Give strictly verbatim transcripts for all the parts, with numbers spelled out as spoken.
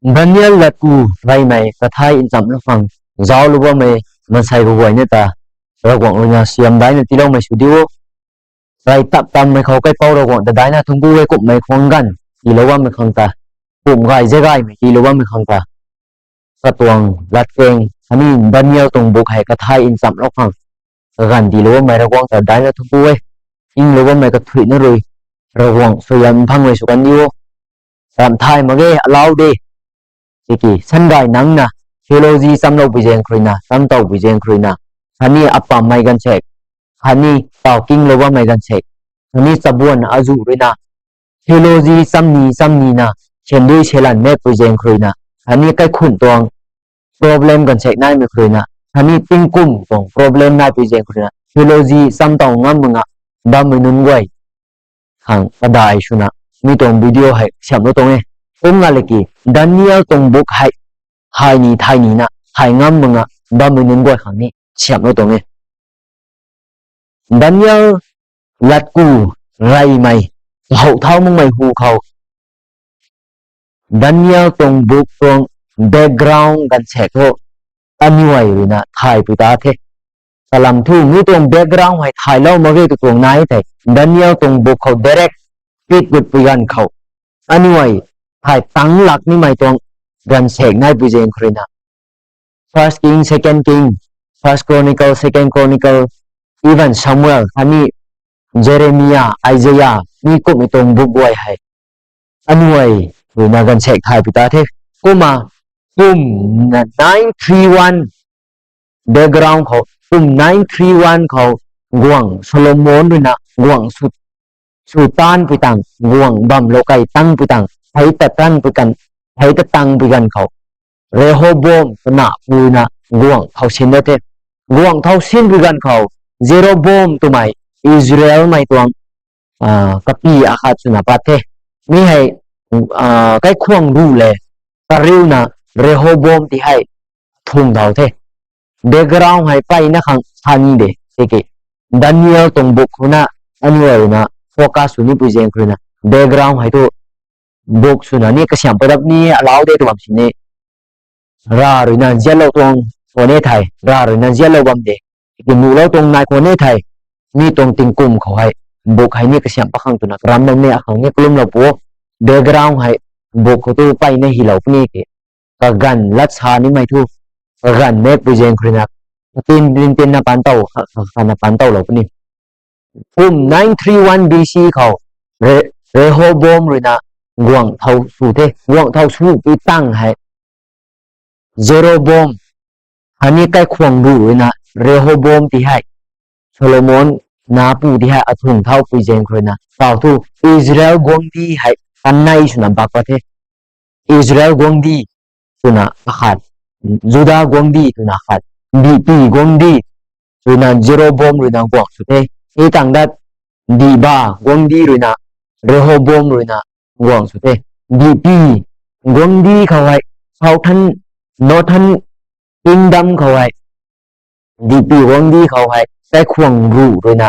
Daniel latku reymei kathay nchamlou khang zauclou bammei maansei kaguayna ta Ravguangc ruina siam daina tiiloumei sw diu o. Rey tap tammei khou kaipouc Ravguangc ta daina thuanc ku e. Kumhmei khwang ganv tiilou bammei khang ta, kumh gay ze gaymei tiilou bammei khang ta, katuang latkaeng khatni Daniel tuang buk hei kathay nchamlou khang kaganv tiilou bammei Ravguangc ta daina thuanc ku e. Inglou bammei kathuicna rui Ravguangc suaihiam mphangmei sw kan diu o. Ramh thay mak ge, alauc de. Tiki sangay nangcna theology chamloupui zaeng khou ruina, chamtowpui zaeng khou ruina, khatni apammei gaanvsaekc, khatni taw kinglou bammei gaanvsaekc, khatni chabuan azuh ruina theology chamni chamnina, sandui salan makpui zaeng khou ruina, khatni kaikhunc tuang problem gaanvsaekc naimei khou ruina, khatni tingkum tuang problem naipui zaeng khou ruina theology chamtow ngam mak nga bammei nunc guay khang kadai swna mi tuang video hei kasiamhlou tuang e. Kum nga laki Daniel tuang buk hei thay ni thay nina thay ngam mak nga bammei nunc guay khang ni kasiamhlou tuang e. Daniel latku reymei kahow thau makmei hu khou Daniel tuang buk tuang background gaanvsaekc thu aniu ai ruina thaipui ta the. Kalam thu mi tuang background hei thaylou mak ge tw tuang nai thei, Daniel tuang buk khou direct pit gutpui ganv khou aniu ai thay tangc lak nimei tuang gaanvsaekc naipui zaeng khou ruina First King, Second King, First Chronicle, Second Chronicle, even Samuel khatni Jeremiah, Isaiah, mi kumhmei tuang buk guay hei aniu ai ruina gaanvsaekc thaipui ta the. Kumna kum nine three one background khou, kum nine three one khou guangc Solomon ruina guangc sw, sw taanpui tang, guangc bamlou kai tangpui tang, hei ta tanpui kan, hei ta tangpui ganv khou Rehoboam twna puina guangc thau sin da the. Guangc thau sinpui ganv khou Jeroboam twmei Israelmei tuang kapy akhat swna pat the. Mi hei kaikhwang ruh le kariuna Rehoboam ti hei thung thau the. Background hei mpeyna khang sa ni de tiki Daniel tuang buk khouna aniu ai ruina focus sw nipui zaeng khou ruina background hei thu buk swna ni kasiamh padap ni alauc de tw bam sini. Rav ruina nzianlou tuang khwan e thei, Rav ruina nzianlou bam de, tiki nuhlou tuang nai khwan e thei, mi tuang tingkum khou hei buk hei ni kasiamh pakhang twna karam bam ni akhang ni kalumlou pu. Background hei buk khou tu mpeyna hylou puni ki, kaganv lat sa nimei thu kaganv makpui zaeng khou ruina katin tin tinna pan tow kha, kha, khana pan towlou puni. Kum nine three one B C khou Re-, Rehoboam ruina guangc thau sw the. Guangc thau swpui tang hei Jeroboam khatni kaikhwang ruh ruina Rehoboam ti hei, Solomon napu ti hei athung thaupui zaeng khou ruina tau thu Israel guangcdic hei kanei swna bak pat the. Israel guangcdic twna akhat, Juda guangcdic twna akhat, dihpui guangcdic ruina Jeroboam ruina guangc sw the. Hei tang dat dihba guangcdic ruina Rehoboam ruina guangc sw the. Dihpui guangcdic khou hei southern, northern kingdom khou hei, dihpui guangcdic khou hei kaikhwang ruh ruina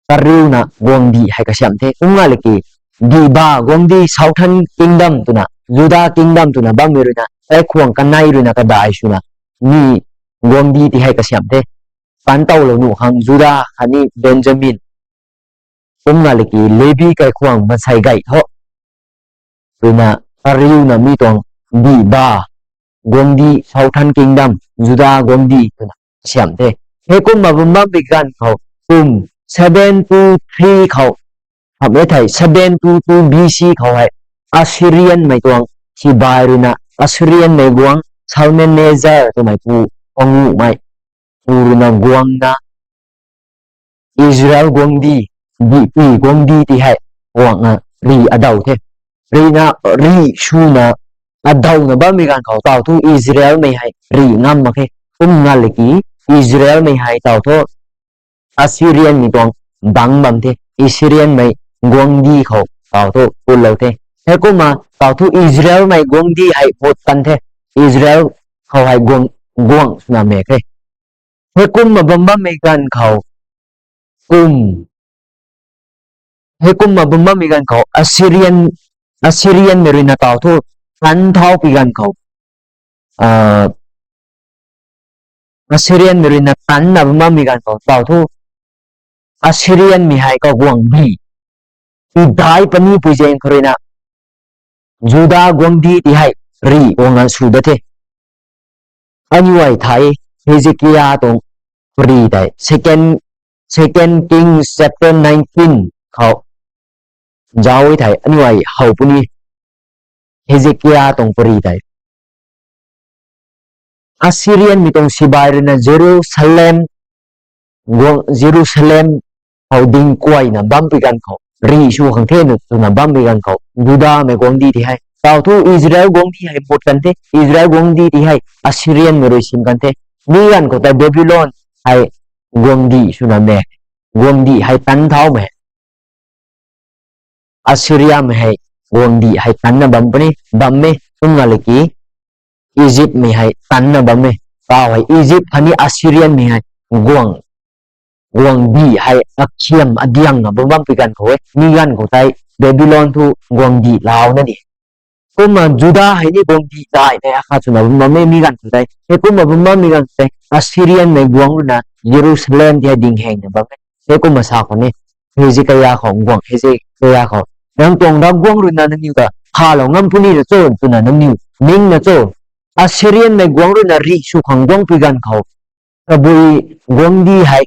kariuna guangcdic hei kasiamh the. Kum nga laki dihba guangcdic southern kingdom twna, Juda kingdom twna bammei ruina kaikhwang kanei ruina kadai swna mi guangcdic ti hei kasiamh the. Pan towlou nuh khang Juda khatni Benjamin, kum nga laki Levi kaikhwang maansei gay thu ruina kariuna mi tuang dihba guangcdic southern kingdom, Juda guangcdic twna kasiamh the. Heikumna bam bammei ganv khou kum seven two three khou, hamh e thei seven two two B C khou hei Assyrianmei tuang sibai ruina Assyrianmei guangc Shalmaneser twmei pu panguhmei pu ruina guangna Israel guangcdic, dihpui guangcdic ti hei guangna rih adow the. Rihna, rih swna adowna bammei ganv khou tau thu Israelmei hei rih ngam mak khe. Kum nga laki Israelmei hei tau thu Assyrianmei tuang bangc bam the. Assyrianmei guangcdic khou tau thu putlou the. Heikumna tau thu Israelmei guangcdic hei phut kan the. Israel khou hei guang, guangc swna mak khe. Heikumna bam bammei ganv khou, kum, heikumna bam bammei ganv khou Assyrian, Assyrianmei ruina tau thu tan thau pui ganv khou, Assyrianmei ruina tanna bam bammei ganv khou tau thu, Assyrianmei hei kaguangc bi, idai puni pui zaeng khou ruina, Juda guangcdic ti hei rih guang a sw da the. Aniu ai thei Hezekia tuang pary tei Second, Second Kings chapter nineteen khou zauc e thei aniu ai how puni Hezekia tuang pary tei. Assyrianmei tuang sibai ruina Jerusalem, guang, Jerusalem khou ding kuayna bam pui ganv khou, rih sw khang the na twna bam pui ganv khou, Judamei guangcdic ti hei. Tau thu Israel guangcdic hei mut kan the, Israel guangcdic ti hei Assyrianmei rui sim kan the. Mi ganv khou tei Babylon hei guangcdic swna mei, guangcdic hei tan thaumei Assyriamei hei guangcdic hei tanna bam puni, bam e, kum nga laki Egyptmei hei tanna bam e. Tau hei Egypt khatni Assyrianmei hei guang, guangcdic hei akhiam adiangna bam bam pui ganv khou e, mi ganv khou tei Babylon thu guangcdic launa di. Kumna Juda hei ni guangcdic daihna akhat swna bam bam e mi ganv khou tei. Heikumna bam bammei ganv khou tei Assyrianmei guangc ruina Jerusalem ti hei dinghengna bam e. Heikumna sa khou ni, Hezekia khou, guangc Hezekia khou, nang tuang Ravguangc ruina nangniw ta khalou ngam puni ra cho twna nangniw ningna cho? Assyrianmei guangc ruina rih sw khang guang pui ganv khou, tabui guangcdic hei,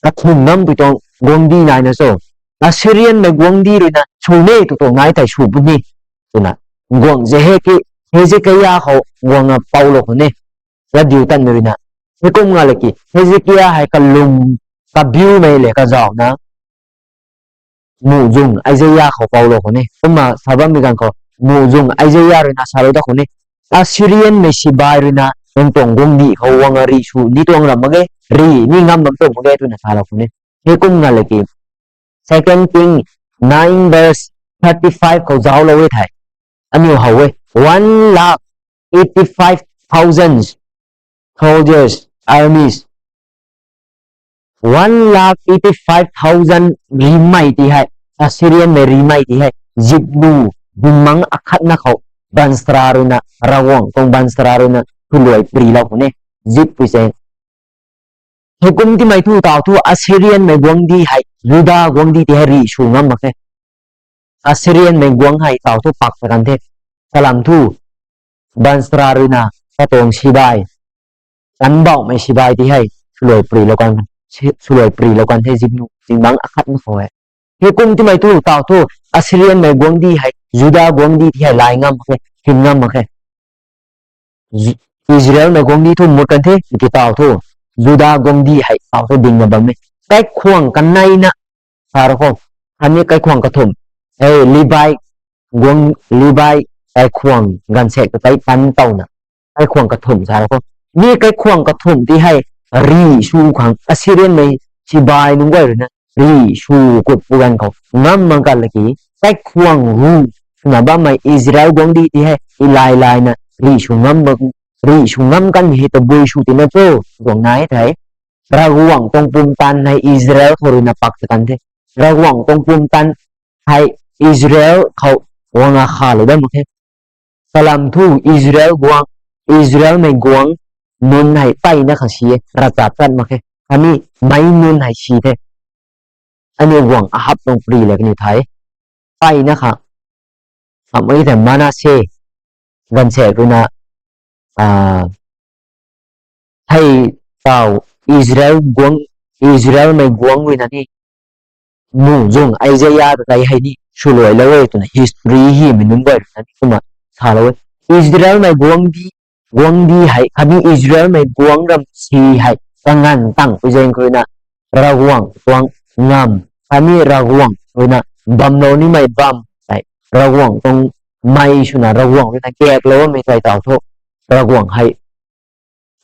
kathumh ngampui tuang guangcdic naina cho? Assyrianmei guangcdic ruina sw ne tw tuang nai tei sw puni, twna guangc Zeheki, Hezekia khou guangna poulou khou ni, radiu tanmei ruina. Heikum nga laki Hezekia hei kalum, kabiumei le kazauhna muhzwng Isaia khou poulou khou ni. Kumna sa bammei ganv khou, muhzwng Isaia ruina salou da khou ni, Assyrianmei sibai ruina nang tuang guangcdic khou guang a rih sw ni tuang ram mak ge, rih ni ngam bam tuang mak ge twna salou khou ni. Heikum nga laki Second King nine verse thirty five khou zauclou e thei, aniu how e, one lakh eighty five thousand soldiers, armies, one lakh eighty five thousand rimei ti hei, Assyrianmei rimei ti hei ziplu, dingmang akhatna khou baanchara ruina, Ravguangc tuang baanchara ruina swluai prilou khou ni, zip pui zaeng. Heikum timei thu tau thu Assyrianmei guangcdic hei Juda guangcdic ti hei rih sw ngam mak khe. Assyrianmei guangc hei tau thu pak ta kan the. Kalam thu baanchara ruina katuang sibai, tanbauhmei sibai ti hei swluai prilou kan, swluai prilou kan the ziplu, dingmang akhatna khou e. Heikum timei thu tau thu Assyrianmei guangcdic hei Juda guangcdic ti hei lay ngam mak khe, hin ngam mak khe. Israelmei guangcdic thu mut kan the, tiki tau thu Juda guangcdic hei tau thu dingna bam e. Kaikhwang kaneina sa ra khou, khatni kaikhwang kathumh, e, Levi guangc, Levi kaikhwang gaanvsaekc ta tei tan towna, kaikhwang kathumh sa ra khou, mi kaikhwang kathumh ti hei rih sw khang Assyrianmei sibai nunc guay ruina rih sw kut pui ganv khou ngam mak kan laki, kaikhwang ruh swna bammei Israel guangcdic ti hei ilay layna rih sw ngam mak, rih sw ngam kanmei hei tabui sw tina cho, tuang nai thei, Ravguangc tuang pumtan hei Israel khou ruina pak ta kan the. Ravguangc tuang pumtan hei Israel khou guang a khalou dat mak khe. Kalam thu Israel guangc, Israelmei guangc nunc hei mpeyna kha si e, ravchaptat mak khe. Khatni meic nunc hei si the. Aniu guangc Ahab tuang pary le kaniw thay, mpeyna kha, amei thei Manasseh gaanvsaekc ruina, hei tau Israel guangc, Israelmei guangc ruina ni muhzwng Isaia ta tei hei ni swluailou e twna history himei nunc guay ruina ni kumna salou e. Israelmei guangcdic, guangcdic hei khatni Israelmei guangc ram si hei kanganv tang pui zaeng khou ruina Ravguangc tuang ngamv khatni Ravguangc ruina bamlou nimei bam tei, Ravguangc tuang mei swna Ravguangc ruina gaeklou bammei tei tau thu, Ravguangc hei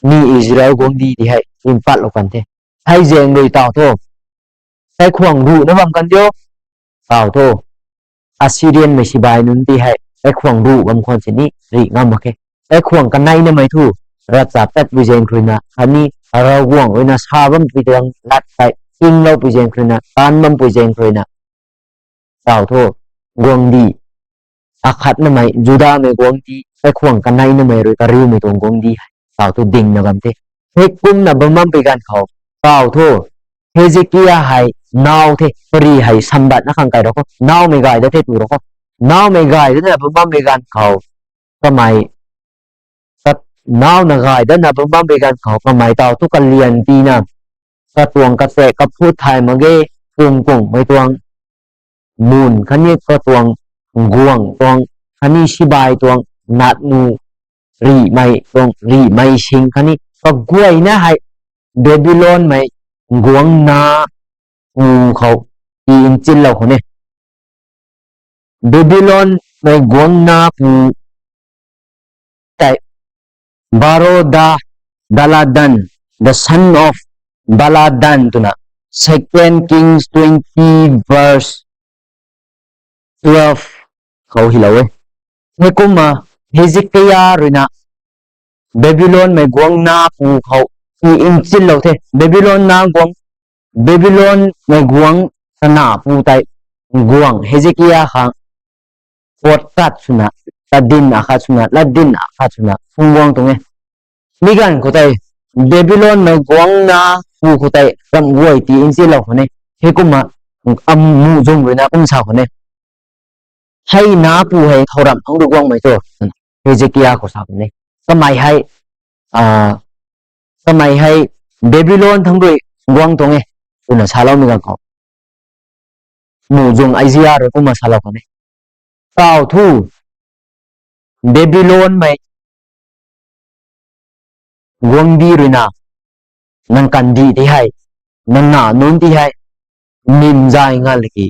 ni Israel guangcdic ti hei ringpatlou kan the. Hei zaeng rui tau thu, kaikhwang ruhna bam kan diu, tau thu, Assyrianmei sibai nunc ti hei kaikhwang ruh bam khwan sini rih ngam mak khe. Kaikhwang kaneina mei thu, ravchaptat pui zaeng khou ruina khatni Ravguangc ruina sa bampui tuang lat tei tinglou pui zaeng khou ruina, taanc bampui zaeng khou ruina, tau thu, guangcdic akhatnamei Judamei guangcdic, kaikhwang kaneimei rui kariumei tuang guangcdic hei taw thu dingna bam the. Heikumna bam bampui ganv khou, taw thu Hezekia hei naw the, pari hei sambatna khang kai ra khou, nawmei gay dat the tu ra khou, nawmei gay datna bam bampui ganv khou, kamei, nauna gay datna bam bampui ganv khou kamei taw thu kalian tiina, katuang kachaek kaphut thay mak ge, pum kungmei tuang mun khatni katuang guangc tuang khatni sibai tuang natnu rihmei tuang rihmei sing khatni kaguayna hei Babylonmei guangcna pu khou tii nchinlou khwan e. Babylonmei guangcna pu tei Baroda, Baladan, the son of Baladan twna Second Kings twenty verse twelve khou hylou e. Heikumna Hezekia ruina Babylonmei guangcna pu khou tii nchinlou the. Babylon na guangc, Babylonmei guangc kana pu tei guangc Hezekia khang potkat swna, latdyn akhat swna, latdyn akhat swna phungc guang tuang e. Mi ganv khou tei Babylonmei guangcna pu khou tei ramh guay tii nchinlou khwan e. Heikumna amuhzwng ruina kum sa khwan e. Hei na pu hei thow ramh thangc rui guangmei cho? Hezekia khou sa khwan e. Kamei hei, kamei hei Babylon thangc rui guang tuang e, twna saloumei ganv khou, muhzwng Isaia rui kumna salou khwan e. Taw thu Babylonmei guangcdic ruina nang kandih ti hei, nang na nunc ti hei, nim zay nga laki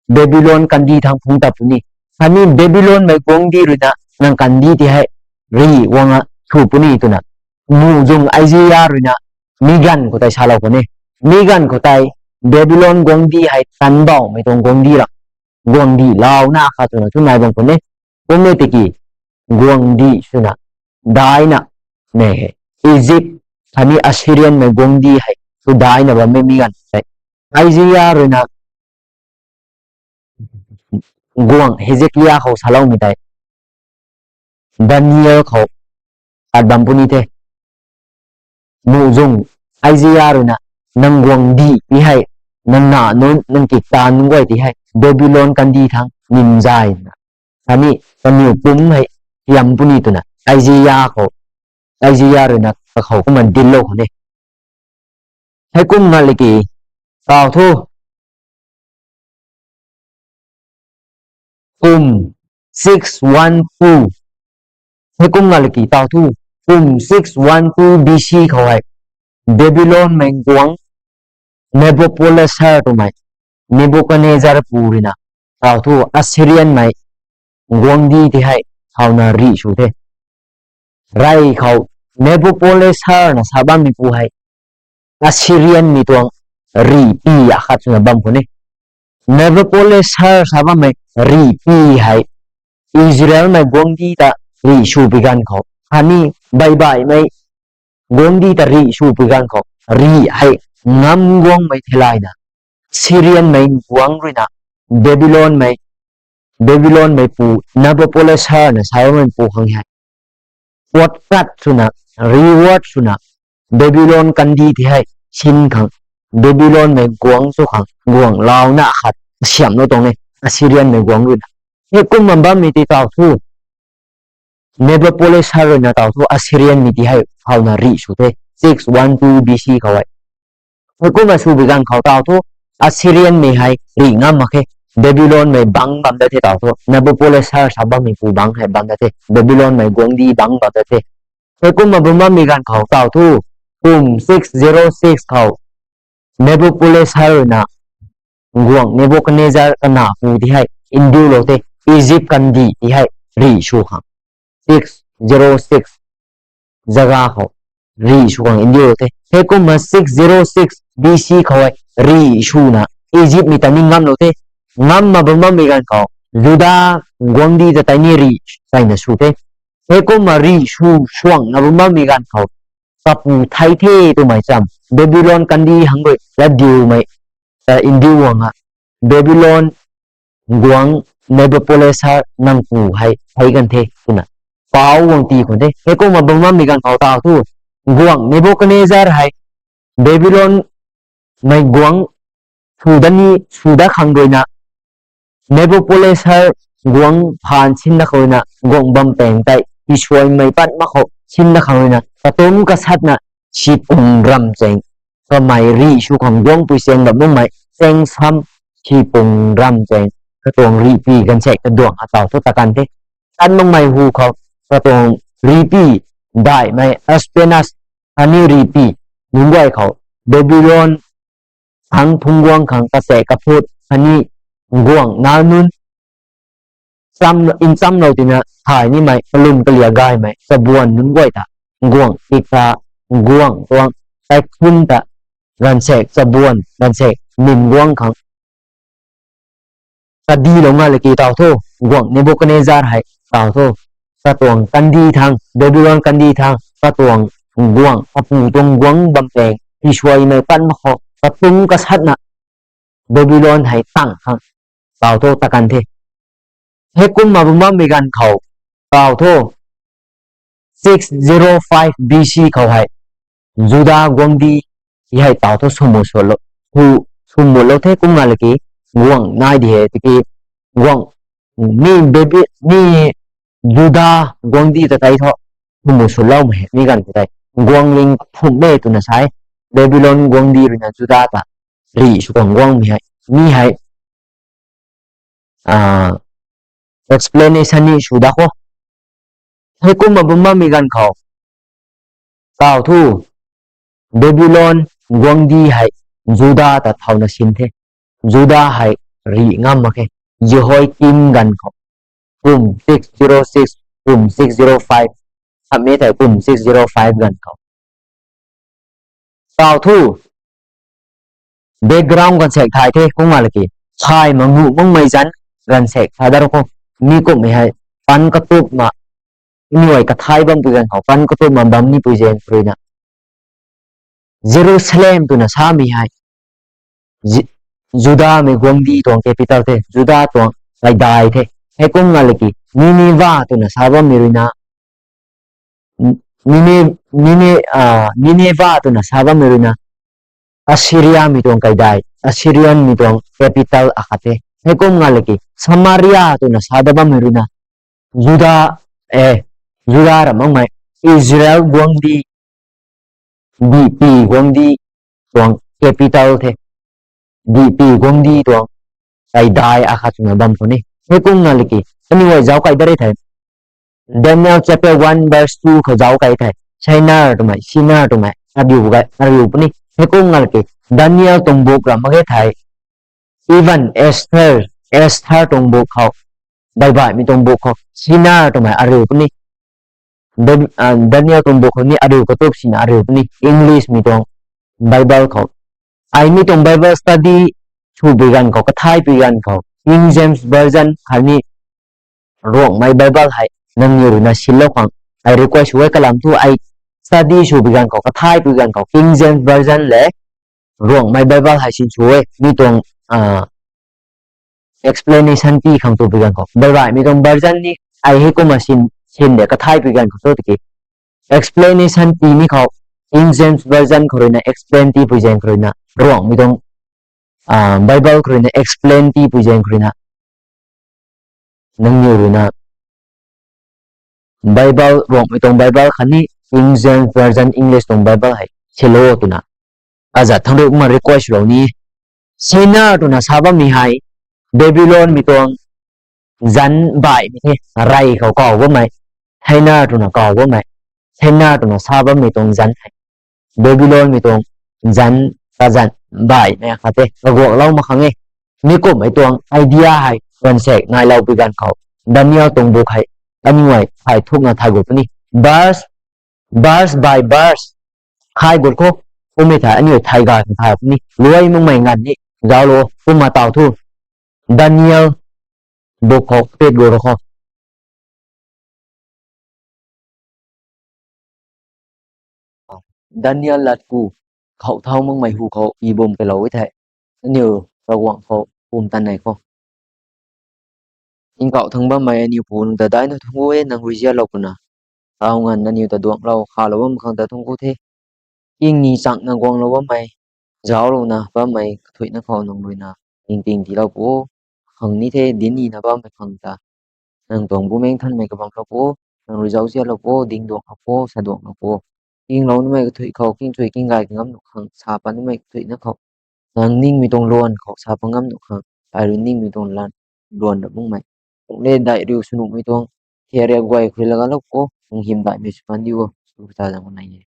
Babylon kandih thangc phungc tat puni. Khatni Babylonmei guangcdic ruina nang kandih ti hei rih guangna sw puni twna muhzwng Isaia ruina mi ganv khou tei salou khwan e. Mi ganv khou tei Babylon guangcdic hei tanbauhmei tuang guangcdic ra, guangcdic launa khat twna thu nai bam khwan e. Kum e tiki guangcdic swna daina, mei hei Egypt khatni Assyrianmei guangcdic hei thu daina bammei mi ganv tei, Isaia ruina guangc Hezekia khou saloumei tei Daniel khou tat bam puni the. Muhzwng Isaia ruina nang guangcdic ti hei, nang na nunc, nang kiktaanv nunc guay ti hei Babylon kandih thangc nim zay na, khatni kaniw pumc hei tiam puni twna Isaia khou, Isaia ruina kakhou kumna dinclou khwan e. Heikum nga laki taw thu kum six one two, heikum nga laki taw thu kum six one two B C khou hei Babylonmei guangc Nabopolassar twmei, Nebuchadnezzar pu ruina taw thu Assyrianmei guangcdic ti hei howna rih sw the. Rey khou Nabopolassar na sa bammeipu hei Assyrianmei tuang rihpy akhat swna bam khwan e. Nabopolassar sa bammei rihpy hei Israelmei guangcdic ta rih swpui ganv khou, khatni baibaihmei guangcdic ta rih swpui ganv khou, rih hei ngam guangmei theilayna, Assyrianmei guangc ruina Babylonmei, Babylonmeipu Nabopolassar na sa bammeipu khang hei potkat swna, reward swna, Babylon kandih ti hei sin khang, Babylonmei guangc chu khang guangc launa khat siamhlou tuang e, Assyrianmei guangc ruina. Heikumna bammei ti taw thu Nabopolassar ruina taw thu Assyrianmei ti hei howna rih sw the, six one two B C khou hei. Heikumna swpui ganv khou taw thu Assyrianmei hei rih ngam mak khe, Babylonmei bangc bam dat the taw thu, Nabopolassar sa bammeipu bangc hei bam dat the, Babylonmei guangcdic bangc bam dat the. Heikumna bam bammei ganv khou taw thu kum six zero six khou Nabopolassar ruina guangc Nebuchadnezzar kanapu ti hei ndiulou the, Egypt kandih ti hei rih sw khang, six zero six zaga khou rih sw khang ndiulou the. Heikumna six zero six B C khou hei rih swna Egyptmei ta ni ngamlou the. Ngamna bam bammei ganv khou Juda guangcdic ta tei ni rih chayna sw the. Heikumna rih sw suangna bam bammei ganv khou kapu thei the twmei cham Babylon kandih hang rui latdiumei ta ndiu guangna Babylon guangc Nebuchadnezzar nang pu hei thei kan the twna pau guang ti khwan the. Heikumna bam bammei ganv khou taw thu, guangc Nebuchadnezzar hei Babylon mei guangc sw dat ni, sw dat khang ruina, Nebuchadnezzar guangc phaan sin dat khang ruina guangc bam paeng tei tisuaimei pat mak khou sin dat khang ruina katumc kasatna sipung ram chaeng, kamei rih sw khang guangcpui chaeng bam makmei chaeng sam sipung ram chaeng katuang rihpy gaanvsaekc kaduang ataw thu ta kan the. Tan makmei hu khou katuang rihpy daihmei Aspenas khatni rihpy nunc guay khou Babylon thangc phungc guang khang kasaek kaphut khatni guangc nac nunc cham, nchamlou tina thay nimei kalum kalia gaymei chabuan nunc guay ta guangc tikta, guangc tuang kaikhun ta gaanvsaekc chabuan, gaanvsaekc nym guang khang kadilou nga laki taw thu, guangc Nebuchadnezzar hei taw thu, katuang kandih thangc, Babylon kandih thangc katuang guangc, apu tuang guangc bam paeng tisuaimei pat mak khou katumc kasatna Babylon hei tang khang taw thu ta kan the. Heikumna bam bammei ganv khou taw thu, six zero five B C khou hei Juda guangcdic hei taw thu swmut swlou, sw, swmutlou the. Kum nga laki guangc nai di hei tiki guangc, mi Baby, mi Juda guangcdic ta tei thu swmut swloumei hei mi ganv khou tei guangc ling phumh de twna sa e. Babylon guangcdic ruina Juda ta rih sw khang guangmei hei, mi hei explanation ni sw dat khou. Heikumna bam bammei ganv khou taw thu, Babylon guangcdic hei Juda ta thauna sin the. Juda hei rih ngam mak khe. Jehoiakim ganv khou, kum six zero six, kum six zero five, samei thei kum six zero five ganv khou taw thu, background gaanvsaekc thay the. Kum nga laki, thay mak nuh makmei zanc gaanvsaekc thay dat khou, mi kumhmei hei pan katupna, aniw hei kathay bampui ganv khou pan katupna bam nipui zaeng khou ruina Jerusalem twna samei hei Ju-, Judamei guangcdic tuang capital the, Juda tuang kaidai the. Heikum nga laki, Nineveh twna sa bammei ruina, Nine-, Nine-, Nineveh twna sa bammei ruina Assyriamei tuang kaidai, Assyrianmei tuang capital akhat the. Heikum nga laki, Samaria twna sa dat bammei ruina Juda, e, Juda ram makmei Israel guangcdic, dihpy guangcdic tuang capital the. Dihpy guangcdic tuang kaidai akhat swna bam khou ni. Heikum nga laki, aniw hei zauc kai dat ri thei, Daniel chapter one verse two khou zauc kai thei, Shinar twmei, Shinar twmei ariu puni. Heikum nga laki, Daniel tuang buk ram mak ge thei, even Esther, Esther tuang buk khou, baihbaihmei tuang buk khou Shinar twmei ariu puni. Daniel tuang buk khou ni ariu katup sina ariu puni, Englishmei tuang Bible khou. Ai mi tuang Bible study swpui ganv khou, kathay pui ganv khou, King James Version khatni Ruangmei Bible hei nangniw ruina sinlou khang ai request sw e. Kalam thu ai study swpui ganv khou, kathay pui ganv khou King James Version le Ruangmei Bible hei sin sw e. Mi tuang explanation tii khang twpui ganv khou, baihbaihmei tuang version ni ai heikumna sin, sin de kathay pui ganv khou thu tiki explanation tiimei khou, King James Version khou ruina explain tiipui zaeng khou ruina, Ruangmei tuang Bible khou ruina explain tiipui zaeng khou ruina, nangniw ruina Bible, Ruangmei tuang Bible khatni King James Version, English tuang Bible hei silou twna azat thangc rui kumna request lou ni. Shinar twna sa bammei hei Babylonmei tuang zanc baihmei the, rey khou kaw bammei, Shinar twna kaw bammei, Shinar twna sa bammei tuang zanc hei Babylonmei tuang zanc, kazanc baihmei khat the, kaguanglou mak khang e. Mi kumhmei tuang idea hei gaanvsaekc nailoupui ganv khou, Daniel tuang buk hei aniw hei thay thukna thay gut puni. Verse, verse by verse thay gut khou, kummei thei aniw thay gay khang thay puni. Luai makmei nganv ni zauclou, kumna taw thu, Daniel buk khou pet gut khou, Daniel latku khou thau makmei hu khou i bum kelou e thei, aniw Ravguangc khou pumtan nei khou. Tingkauh thangc bammei aniu Pu, nang ta daihna thuanc ku e, nang rui zialou pwna, tau nganv aniu ta duanglou khalou bam khang ta thuanc ku the. King ni changna guanglou bammei, zauclouna bammei kathuicna khou nang ruina ningting tiilou pu o. Khang ni the, dinc nina bammei khang ta nang tuang Bumaengh Nthanmei kabamlou pu o. Nang rui zauc zialou pu o, ding duanglou pu o, sa duanglou pu o. Kinglou nimei kathuic khou, king chui king gay ka ngam nuh khang, sa pat nimei kathuicna khou, nang ningmei tuang luan khou sa pat ngam nuh khang, ai rui ningmei tuang lan, luan ra bungmei, kum le daih riu sw nuhmei tuang, thiaria guay khou rui laganclou pu o, nang hym daihmei sw pan diu o, sw ta zang nai e.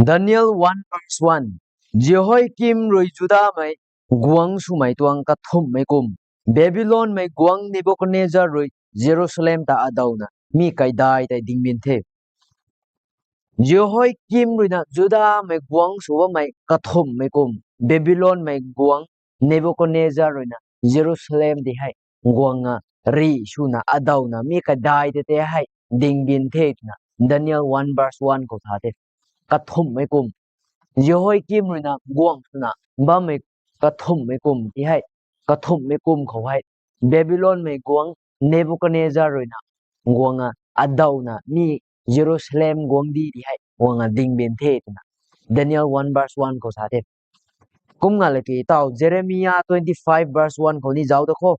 Daniel one verse one. Jehoiakim rui Judamei guangc swmei tuang kathumhmei kum, Babylonmei guangc Nebukadnezar rui Jerusalem ta adawna mi kaidai tei dingbin the. Jehoiakim ruina Judamei guangc sw bammei kathumhmei kum, Babylonmei guangc Nebukadnezar ruina Jerusalem ti hei guanga rih swna adawna mi kaidai tei tei hei dingbin the twna Daniel one verse one khou sa the. Kathumhmei kum, Jehoiakim ruina guangc swna bammei kathumhmei kum ti hei, kathumhmei kum khou hei Babylonmei guangc Nebukadnezar ruina guanga adawna mi Jerusalem guangcdic ti hei guanga dingbin the twna Daniel one verse one khou sa the. Kum nga laki tau Jeremiah twenty five verse one khou ni zauc da kho.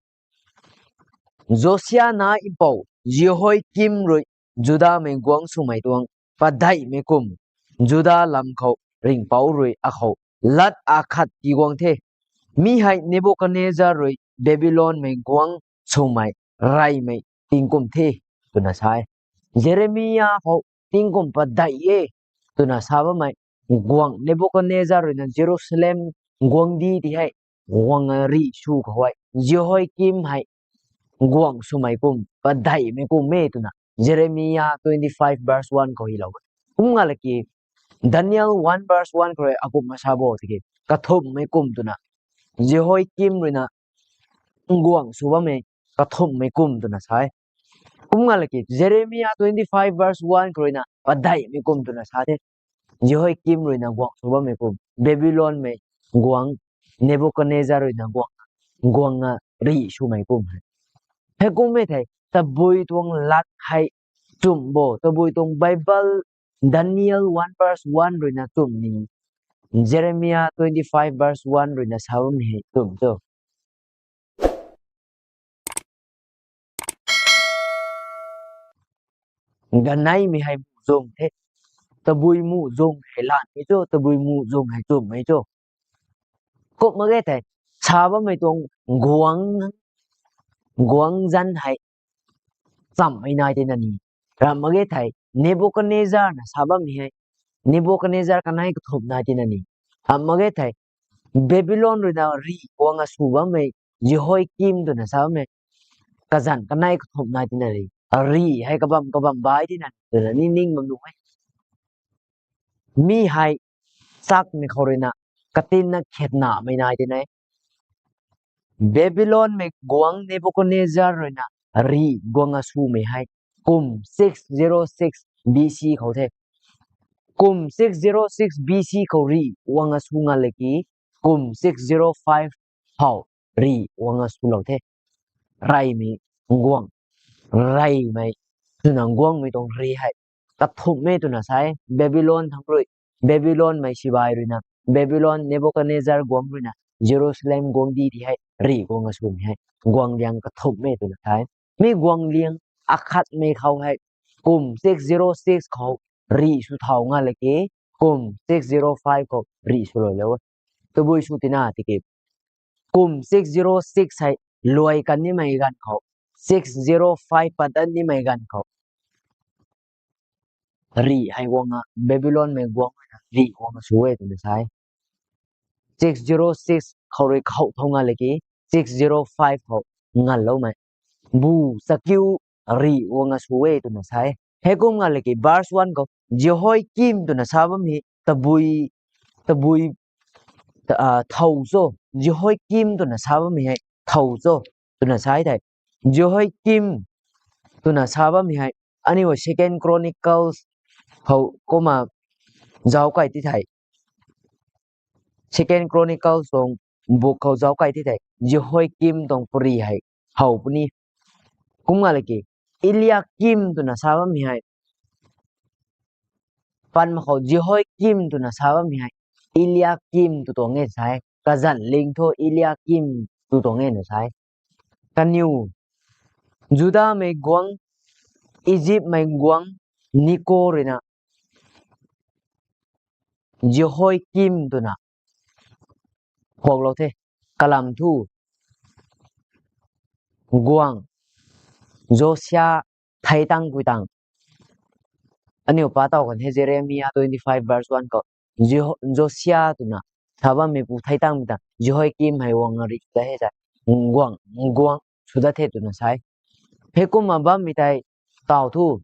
Josia na mpouh Jehoiakim rui Judamei guangc swmei tuang padeihmei kum, Juda lam khou ringhpouc rui akhou lat akhat tiguang the. Mi hei Nebukadnezar rui Babylonmei guangc swmei reymei tingkum the twna sa e. Jeremiah khou tingkum padeih e twna sa bammei guangc Nebukadnezar ruina Jerusalem guangcdic ti hei guanga rih sw khou hei Jehoiakim hei guangc swmei kum padeihmei kum e twna Jeremiah twenty five verse one khou hylou e. Kum nga laki Daniel one verse one khou rui akumhna sa bo tiki, kathumhmei kum twna Jehoiakim ruina guangc sw bammei kathumhmei kum twna sa e. Kum nga laki Jeremiah twenty five verse one khou ruina padeihmei kum twna sa the. Jehoiakim ruina guangc sw bammei kum, Babylonmei guangc Nebukadnezar ruina guang, guanga rih swmei kum hei. Hei kummei thei tabui tuang lat hei chumh bo, tabui tuang Bible Daniel one verse one ruina chumh ni, Jeremiah twenty five verse one ruina sa bammei hei chumh cho. Ganeimei hei muh zung the, tabui muh zung hei lanmei cho, tabui muh zung hei chumhmei cho. Kum mak ge thei, sa bammei tuang guangc, guangc zanc hei chamhmei nai tina ni. Ramh mak ge thei, Nebukadnezar na sa bammei hei, Nebukadnezar kanei kathumh nai tina ni. Ramh mak ge thei, Babylon ruina rih guanga sw bammei Jehoiakim twna sa bammei kazanc kanei kathumh nai tina ni. Rih hei kabam kabam bai tina ni twna ni ning bam nuh e. Mi hei chakmei khou ruina katinna khetnamei nai tina e. Babylonmei guangc Nebukadnezar ruina rih guanga swmei hei kum six zero six B C khou the. Kum six zero six B C khou rih guanga sw nga laki, kum six zero five khou rih guanga swlou the. Reymei guangc, reymei, twna guangmei tuang rih hei kathumhmei twna sa e. Babylon thangc rui, Babylonmei sibai ruina, Babylon Nebukadnezar guangc ruina Jerusalem guangcdic ti hei rih guanga swmei hei guangliang kathumhmei twna sa e. Mi guangliang akhatmei khou hei kum six zero six khou rih sw thau nga laki, kum six zero five khou rih swloulou e. Tabui sw tina tiki, kum six zero six hei luai kan nimei ganv khou, six zero five pat dat nimei ganv khou, rih hei guanga, Babylonmei guangc ruina rih guanga sw e twna sa e. Six zero six khou rui khou thau nga laki, six zero five khou nganloumei bu chakiu rih guanga sw e twna sa e. Hei kum nga laki verse one khou Jehoiakim twna sa bammei tabui, tabui, thow cho, Jehoiakim twna sa bammei hei thow cho twna sa e thei, Jehoiakim twna sa bammei hei aniu Second Chronicles khou kumna zauc kai ti thei, Second Chronicles tuang book khou zauc kai the tei, Jehoiakim tuang pary hei how puni. Kum nga laki, Eliakim twna sa bammei hei, pan mak khou Jehoiakim twna sa bammei hei, Eliakim tw tuang e sa e. Kazanc ling thu Eliakim tw tuang e na sa e. Kaniw, Judamei guangc, Egyptmei guangc, Neko ruina Jehoiakim twna phuaklou the. Kalam thu, guangc, Josia thei tangpui tang. Aniu pa taw kan the Jeremiah twenty five verse one khou, Jeho-, Josia twna sa bammeipu thei tangpui tang, Jehoiakim hei guangc ri ta he sa, guangc, guangc sw dat the twna sa e. Heikumna bammei tei taw thu,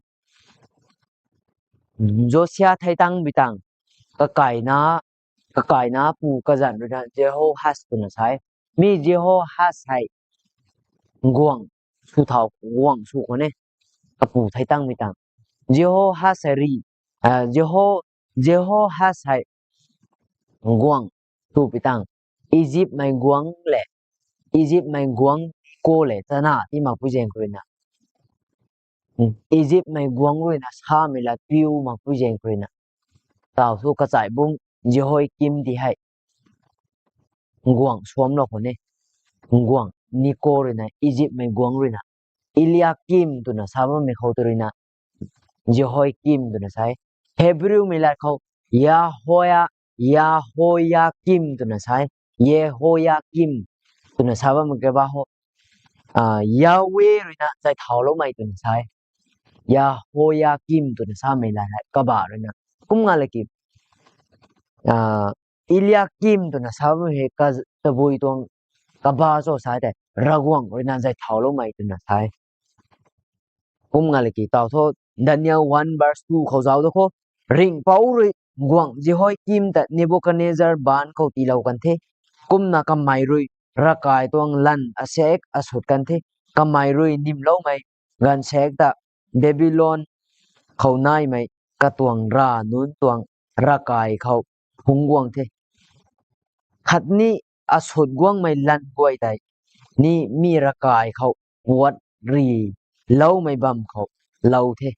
Josia thei tangpui tang, kakaina, kakaina pu kazanc ruina Jehoahaz twna sa e. Mi Jehoahaz hei guangc sw thau, guangc sw khou ne, kapu thei tangpui tang. Jehoahaz hei ri, Jeho-, Jehoahaz hei guangc swpui tang, Egyptmei guangc le, Egyptmei guangc Neko le chana ti makpui zaeng khou ruina, Egyptmei guangc ruina samei lat piu makpui zaeng khou ruina, taw thu kachai bung Jehoiakim ti hei guangc suamlou khou ne, guangc Neko ruina, Egyptmei guangc ruina, Eliakim twna sa bammei khou tw ruina, Jehoiakim twna sa e. Hebrewmei lat khou Yahoya, Yahoiakim twna sa e. Yehoiakim twna sa bammei kaba ho, Yahweh ruina zay thauloumei twna sa e. Yahoiakim twna samei lat hei kaba ruina. Kum nga laki, Eliakim twna sa bammei hei tabui tuang kaba cho sa tei, Ravguangc ruina zay thauloumei twna sa e. Kum nga laki taw thu, Daniel one verse two khou zauc da kho, ringhpouc rui guangc Jehoiakim ta Nebukadnezar baanc khou tiilou kan the. Kumna kamei rui ravkai tuang lanv asek asut kan the. Kamei rui nymloumei gaanvsaekc ta Babylon khou naimei katuang rav nunc tuang ravkai khou phungc guang the. Khatni asut guangmei lanv guay tei ni mi ravkai khou puat riloumei bam khou lou the.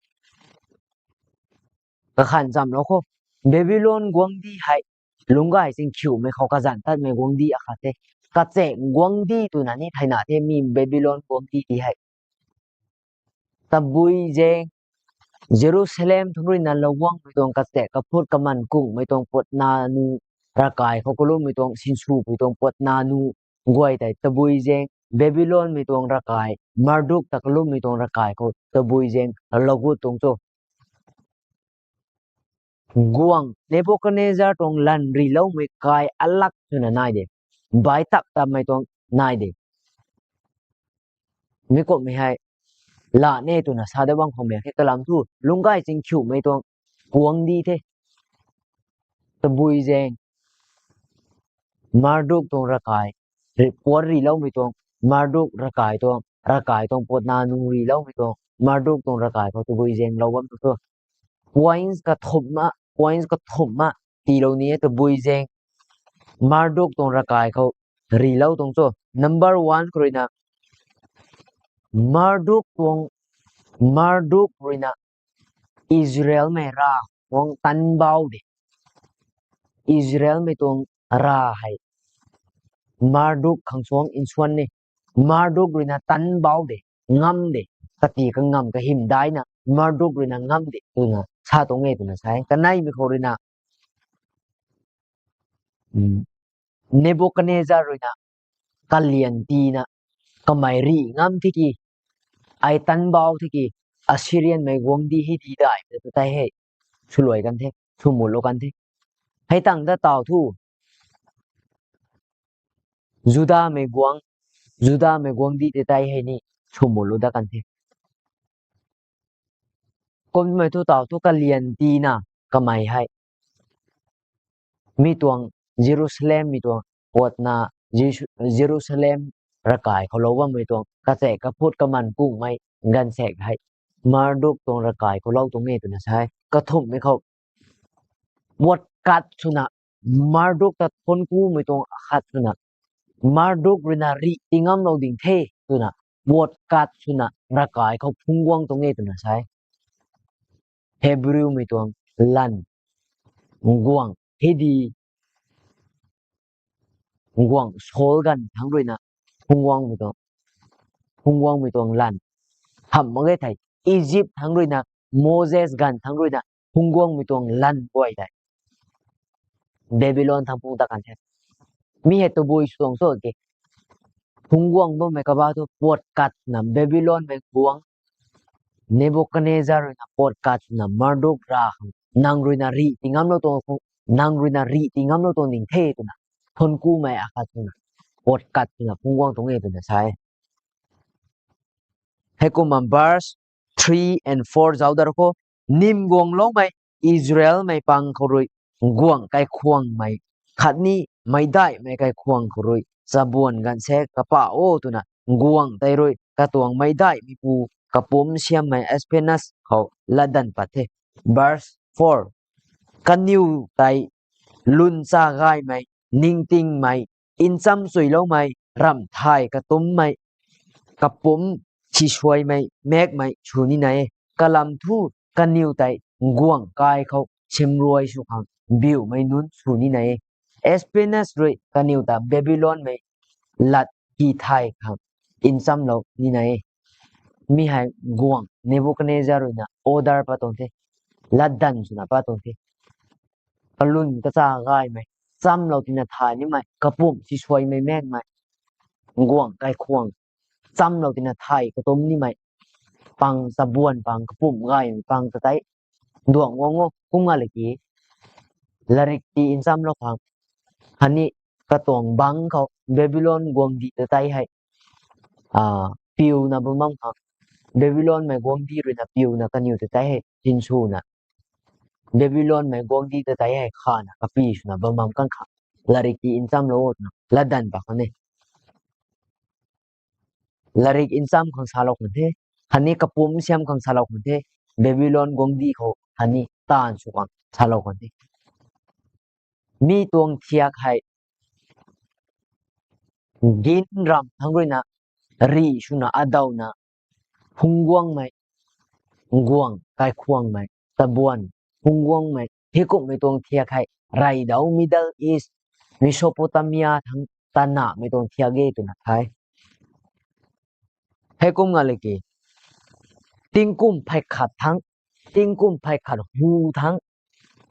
Kakhan chamlou kho, Babylon guangcdic hei lungcgay chingkhiuhmei khou kazanc tatmei guangcdic akhat the. Kachaek guangcdic twna ni theina the mi Babylon guangcdic ti hei. Tabui zaeng Jerusalem thangc ruina lou guangmei tuang kachaek kaphut kaman kungmei tuang puatna nu, ravkai khou kalummei tuang sinswpui tuang puatna nu guay tei tabui zaeng Babylonmei tuang ravkai, Marduk ta kalummei tuang ravkai khou tabui zaeng lou gut tuang cho. Guangc Nebukadnezar tuang lanv riloumei kai alak twna nai de, baitak tamei tuang nai de. Mi kumhmei hei laa ne twna sa dat bam khou mei khe kalam thu lungcgay chingkhiuhmei tuang guangcdic the. Tabui zaeng Marduk tuang ravkai, puat riloumei tuang, Marduk ravkai tuang, ravkai tuang puatna nu riloumei tuang, Marduk tuang ravkai khou tabui zaeng lou bam tu thu. Points kathumh ma, points kathumh ma tiilou ni e tabui zaeng Marduk tuang ravkai khou rilou tuang cho. Number one khou ruina, Marduk tuang, Marduk ruina Israelmei rav khang tanbau de. Israelmei tuang rav hei Marduk khang suang nsuan ni, Marduk ruina tanbau de, ngam de, kati kangam kahymdaihna Marduk ruina ngam de twna sa tuang e twna sa e. Kaneimei khou ruina, Nebukadnezar ruina kalian tiina kamei rih ngam thiki, ai tanbau thiki, Assyrianmei guangcdic hei di daihmei ta tei hei swluai kan the, swmulou kan the. Hei tangv ta taw thu Judamei guangc, Judamei guangcdic tei tei hei ni swmulou dat kan the. Kumhmei thu taw thu kalian tiina kamei hei mi tuang Jerusalem, mi tuang puatna, Jesu-, Jerusalem ravkai khou lou bammei tuang kachaek kaphut kaman kungmei gaanvsaekc hei Marduk tuang ravkai khou lou tuang e twna sa e. Kathumhmei khou puat kat swna Marduk ta thuankumei tuang akhat swna, Marduk ruina rih ti ngamlou ding the twna, puat kat swna ravkai khou phungc guang tuang e twna sa e. Hebrewmei tuang lan, guang hei di, guang Saul ganv thangc ruina phungc guangmei tuang, phungc guangmei tuang lan. Hamh mak ge thei, Egypt thangc ruina, Moses ganv thangc ruina phungc guangmei tuang lan guay tei Babylon thangc phungc ta kan the. Mi hei tabui sw tuang cho ke. Phungc guang bammei kaba thu puat kat swna Babylonmei guang Nebuchadnezzar ruina puat kat swna Marduk ra khang, nang ruina rih ti ngamlou tuang, nang ruina rih ti ngamlou tuang ding the twna, thuankumei akhat swna, puat kat swna phungc guang tuang e twna sa e. Heikumna verse three and four zauc dat khou, nim guangloumei Israelmei pang khou rui guang kaikhwangmei khatni meicdaihmei kaikhwang khou rui chabuan ganv se kapa o twna, guang tei rui katuang meicdaihmeipu kapumc siammei Aspenus khou latdanv pat the. Verse four, kaniw tei lun cha gaymei, ningtingmei, nchamchuiloumei, ramh thay katummei, kapumc sisuaimei makmei sw nina e. Kalam thu kaniw tei guang kai khou simruai sw khang biumei nunc sw nina e. Aspenus rui kaniw ta Babylonmei lat ki thay khang nchamlou nina e. Mi hei guang Nebuchadnezzar ruina order pat tuang the, latdanv swna pat tuang the. Kalun kacha gaymei, nchamlou tina thay nimei, kapumc sisuaimei makmei, guang kaikhwang, nchamlou tina thay katumc nimei pang, chabuan pang, kapumc gaymei pang ta tei duang guang o. Kumna laki, larik ti nchamlou khang, khatni katuang bangc khou Babylon guangcdic ta tei hei, a, piuna bam bam khang, Babylonmei guangcdic ruina piuna kaniw ta tei hei sinswna, Babylonmei guangcdic ta tei hei khana kapi swna bam bam kan khang, larik ti nchamlou o twna latdanv pat khang e. Larik ncham khang salou khang the, khatni kapumc siam khang salou khang the, Babylon guangcdic khou khatni taanv sw khang salou khang the. Mi tuang thiak hei, ginram thangc ruina, rih swna adawna, phungc guangmei, guang kaikhwangmei, tabuan, phungc guangmei, heikumhmei tuang thiak hei, raidau Middle East, Mesopotamia thangc tanahmei tuang thiak e twna the. Heikum nga laki, tingkum phey khat thangc, tingkum phey khat hu thangc,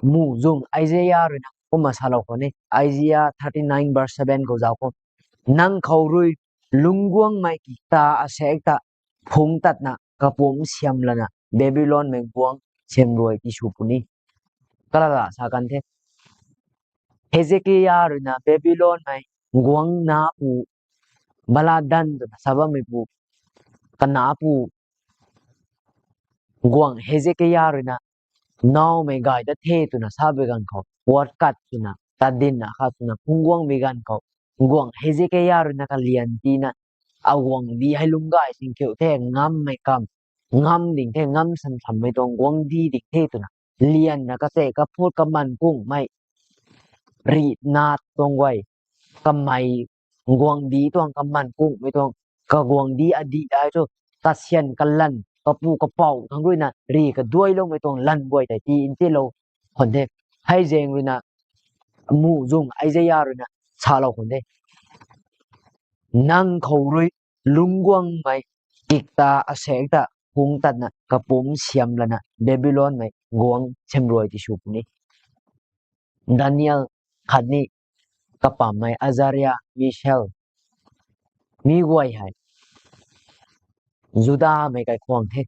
muhzwng Isaiah ruina kumna salou khou ni, Isaiah thirty nine verse seven khou zauc khou, nang khou rui lungc guangmei kikta asaekc ta phungc tatna kapumc siam lana Babylonmei guangc siamruai tisw puni. Kalala sa kan the. Hezekiah ruina Babylonmei guangc napu, Baladan twna sa bammeipu, kanapu, guangc Hezekiah ruina, naumei gay dat the twna sa bi ganv khou, puat kat swna, tadinna khat swna phungc guang bi ganv khou, guangc Hezekiah ruina kalian tiina, aguangcdic hei lungc gay singkhiu the, ngammei kam, ngam ding the, ngam samsammei tuang guangcdic ding the twna, lianna kache kaphut kaman kungmei, rih nat tuang guay, kamei guangcdic tuang kaman kungmei tuang, kaguangcdic adih dai thu, kasian kalan, kapu kapouc thangc ruina rih kaduailoumei tuang lan guay tei tii ntilou khwan the. Hei zaeng ruina, muhzwng Isaiah ruina salou khwan the. Nang khou rui lungc guangmei kikta asaekc ta phungc tatna kapumc siam lana Babylonmei guangc siamruai tisw puni. Daniel khatni kapammei Azariah, Mishael, mi guay hei Judamei kaikhwang the.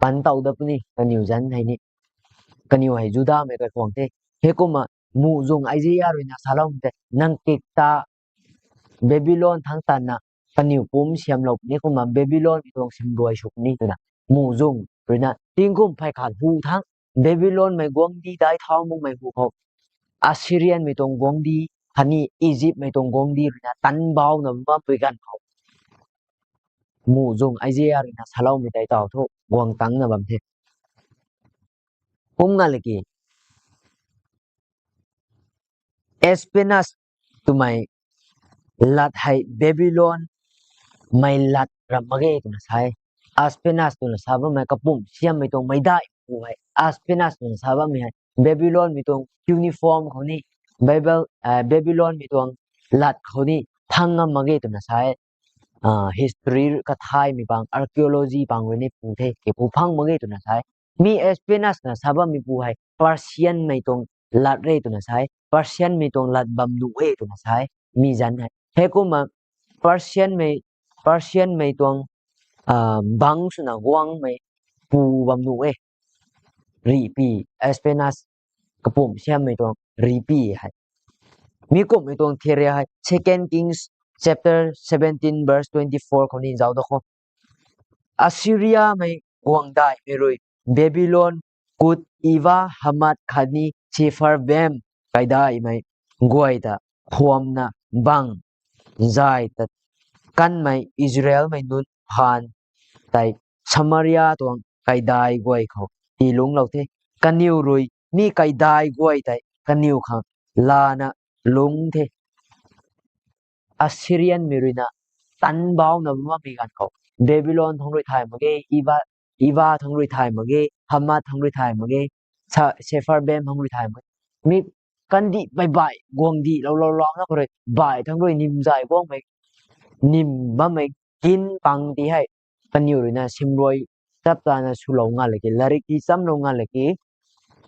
Pantow dat puni kaniw zanc hei ni. Kaniw hei Judamei kaikhwang the. Heikumna muhzwng Isaiah ruina salou tei, nang kikta Babylon thangc tatna kaniw pumc siamlou puni, kumna Babylonmei tuang siamruai sw puni twna, muhzwng ruina tingkum phey khat hu thangc, Babylonmei guangcdic dai thau makmei hu khou, Assyrianmei tuang guangcdic khatni Egyptmei tuang guangcdic ruina tanbauna bampui ganv khou, muhzwng Isaiah ruina saloumei tei taw thu guang tangcna bam the. Kum nga laki, Aspenas twmei lat hei Babylon mei lat ram mak ge twna sa e. Aspenas twna sa bammei kapumc siammei tuang meicdaihpu hei Aspenas twna sa bammei hei Babylonmei tuang cuneiform khou ni, Babylonmei tuang lat khou ni phang ngam mak ge twna sa e. History kathaymei pang, archaeology pang rui ni pu the, kipu phang mak ge twna sa e. Mi Aspenas na sa bammeipu hei Persianmei tuang lat re twna sa e. Persianmei tuang lat bam nuh e twna sa e. Mi zanc hei heikumna Persianmei, Persianmei tuang bangc swna guangmei pu bam nuh e. Rihpy, Aspenas kapumc siammei tuang rihpy hei. Mi kumhmei tuang theory hei Second Kings chapter seventeen verse twenty four khou ni zauc da kho. Assyriamei guangdaihmei rui Babylon, Kut, Eva, Hamath khatni Sepharvaim kaidaihmei guay ta khwamna bang zay ta kanmei Israelmei nunc phaan tei Samaria tuang kaidai guay khou tii lungclou the. Kaniw rui mi kaidai guay tei kaniw khang lana lungc the. Assyrianmei ruina tanc bauna bammei ganv khou Babylon thangc rui thay mak ge, Eva, Eva thangc rui thay mak ge, Hamath thangc rui thay mak ge, Sepharvaim thangc rui thay mak ge. Mi kandih baih baih guangcdihlou lou louna khou rui baih thangc rui nimzay guangmei, nim bammei gin pang ti hei kaniw ruina simruai chapchana swlou nga laki, latrik ti chamlou nga laki,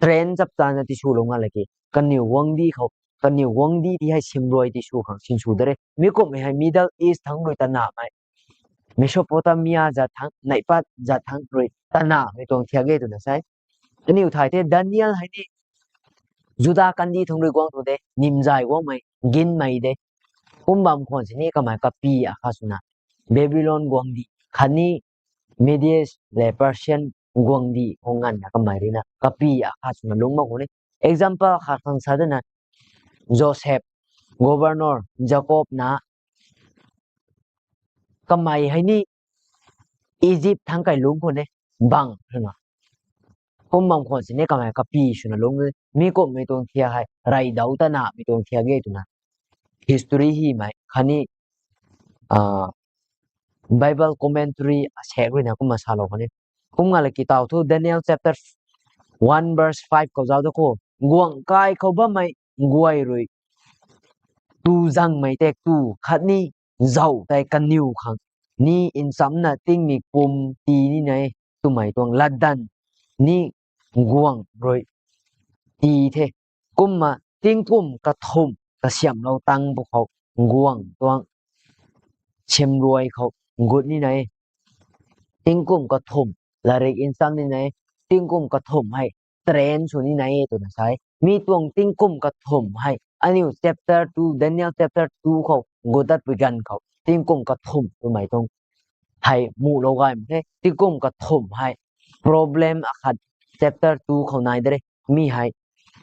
train chapchana tiswlou nga laki, kaniw guangcdic khou, kaniw guangcdic ti hei simruai tisw khang sinsw da re. Mi kumhmei hei Middle East thangc rui tanamei, Mesopotamia zat thangc, neihpat zat thangc rui tanamei tuang thiak e twna sa e. Aniw thay the Daniel hei ni Juda kandih thangc rui guang tu de, nimzay guangmei, ginmei de. Kum bam khwan sini kamei kapy akhat swna Babylon guangcdic khatni Medes le Persian guangcdic khou nganvna kamei ruina kapy akhat swna lungc mak khou ni. Example khat khang sa dana, Joseph, governor Jacob na, kamei hei ni Egypt thangc kai lungc khou ni bang swna, kum bam khwan sini kamei kapy swna lungc. Mi kumhmei tuang thiak hei raidau tanamei tuang thiak e twna history hymei khatni Bible commentary asaekc ruina kumna salou khou ni. Kum nga laki taw thu Daniel chapter one verse five khou zauc da kho. Guangc kai khou bammei guay rui tu zangmei tek tu khatni zauh tei kaniw khang ni nchamcna tingmik pum tii nina e twmei tuang latdanv ni guangc rui tii the. Kumna tingkum kathumh kasiamhlou tang pwkhou guangc tuang simruai khou gut nina e. Tingkum kathumh latrik nchamc nina e. Tingkum kathumh hei train sw nina e twna sa e. Mi tuang tingkum kathumh hei aniu chapter two, Daniel chapter two khou gut datpui ganv khou tingkum kathumh twmei tuang hei muhlou gay mak khe. Tingkum kathumh hei problem akhat chapter two khou nai de re. Mi hei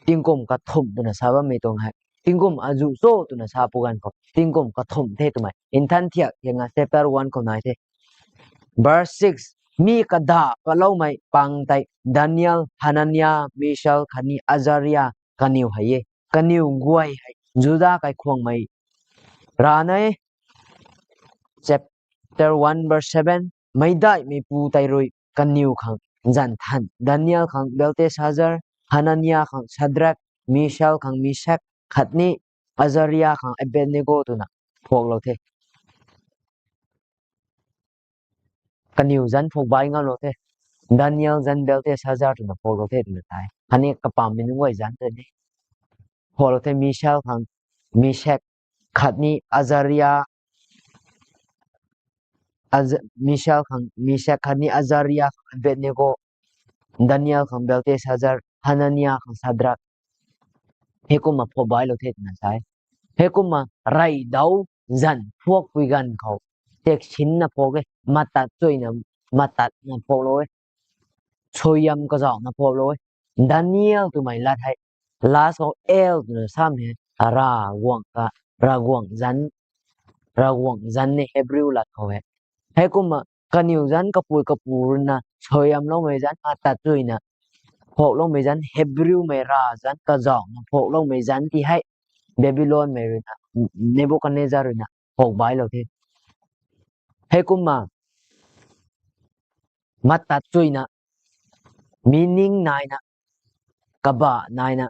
tingkum kathumh twna sa bammei tuang hei tingkum azuh cho twna sa pu ganv khou tingkum kathumh the twmei nthan thiak thiakna chapter one khou nai the. Verse six, mi kada patloumei pang tei Daniel, Hanania, Mishael khatni Azaria kaniw hei e. Kaniw guay hei Juda kaikhwangmei rana e. Chapter one verse seven, meicdaihmeipu tei rui kaniw khang zanc than Daniel khang Belteshazzar, Hanania khang Shadrach, Mishael khang Meshach khatni Azaria khang Abednego twna phuaklou the. Kaniw zanc phuak bai ngamlou the. Daniel zanc Belteshazzar twna phuaklou the twna tei khatni kapammei nunc guay zanc tei ni phuaklou the. Mishael khang Meshach khatni Azaria, Mishael khang Meshach khatni Azaria khang Abednego, Daniel khang Belteshazzar, Hanania khang Shadrach, heikumna phuak bailou the twna sa e. Heikumna raidau zanc phuakpui ganv khou teksinna phuak e, matat chuyna, matatna phuaklou e, suaihiam kazauhna phuaklou e. Daniel twmei lat hei last khou El twna samei hei Ravguangc ka, Ravguangc zanc, Ravguangc zanc ni Hebrew lat khou hei. Heikumna kaniw zanc kapui kapu ruina suaihiamloumei zanc, matat chuyna phuakloumei zanc, Hebrewmei rav zanc kazauhna phuakloumei zanc ti hei Babylonmei ruina, Nebuchadnezzar ruina phok bailou the. Heikumna matat chuyna, meaning naina, kabah naina,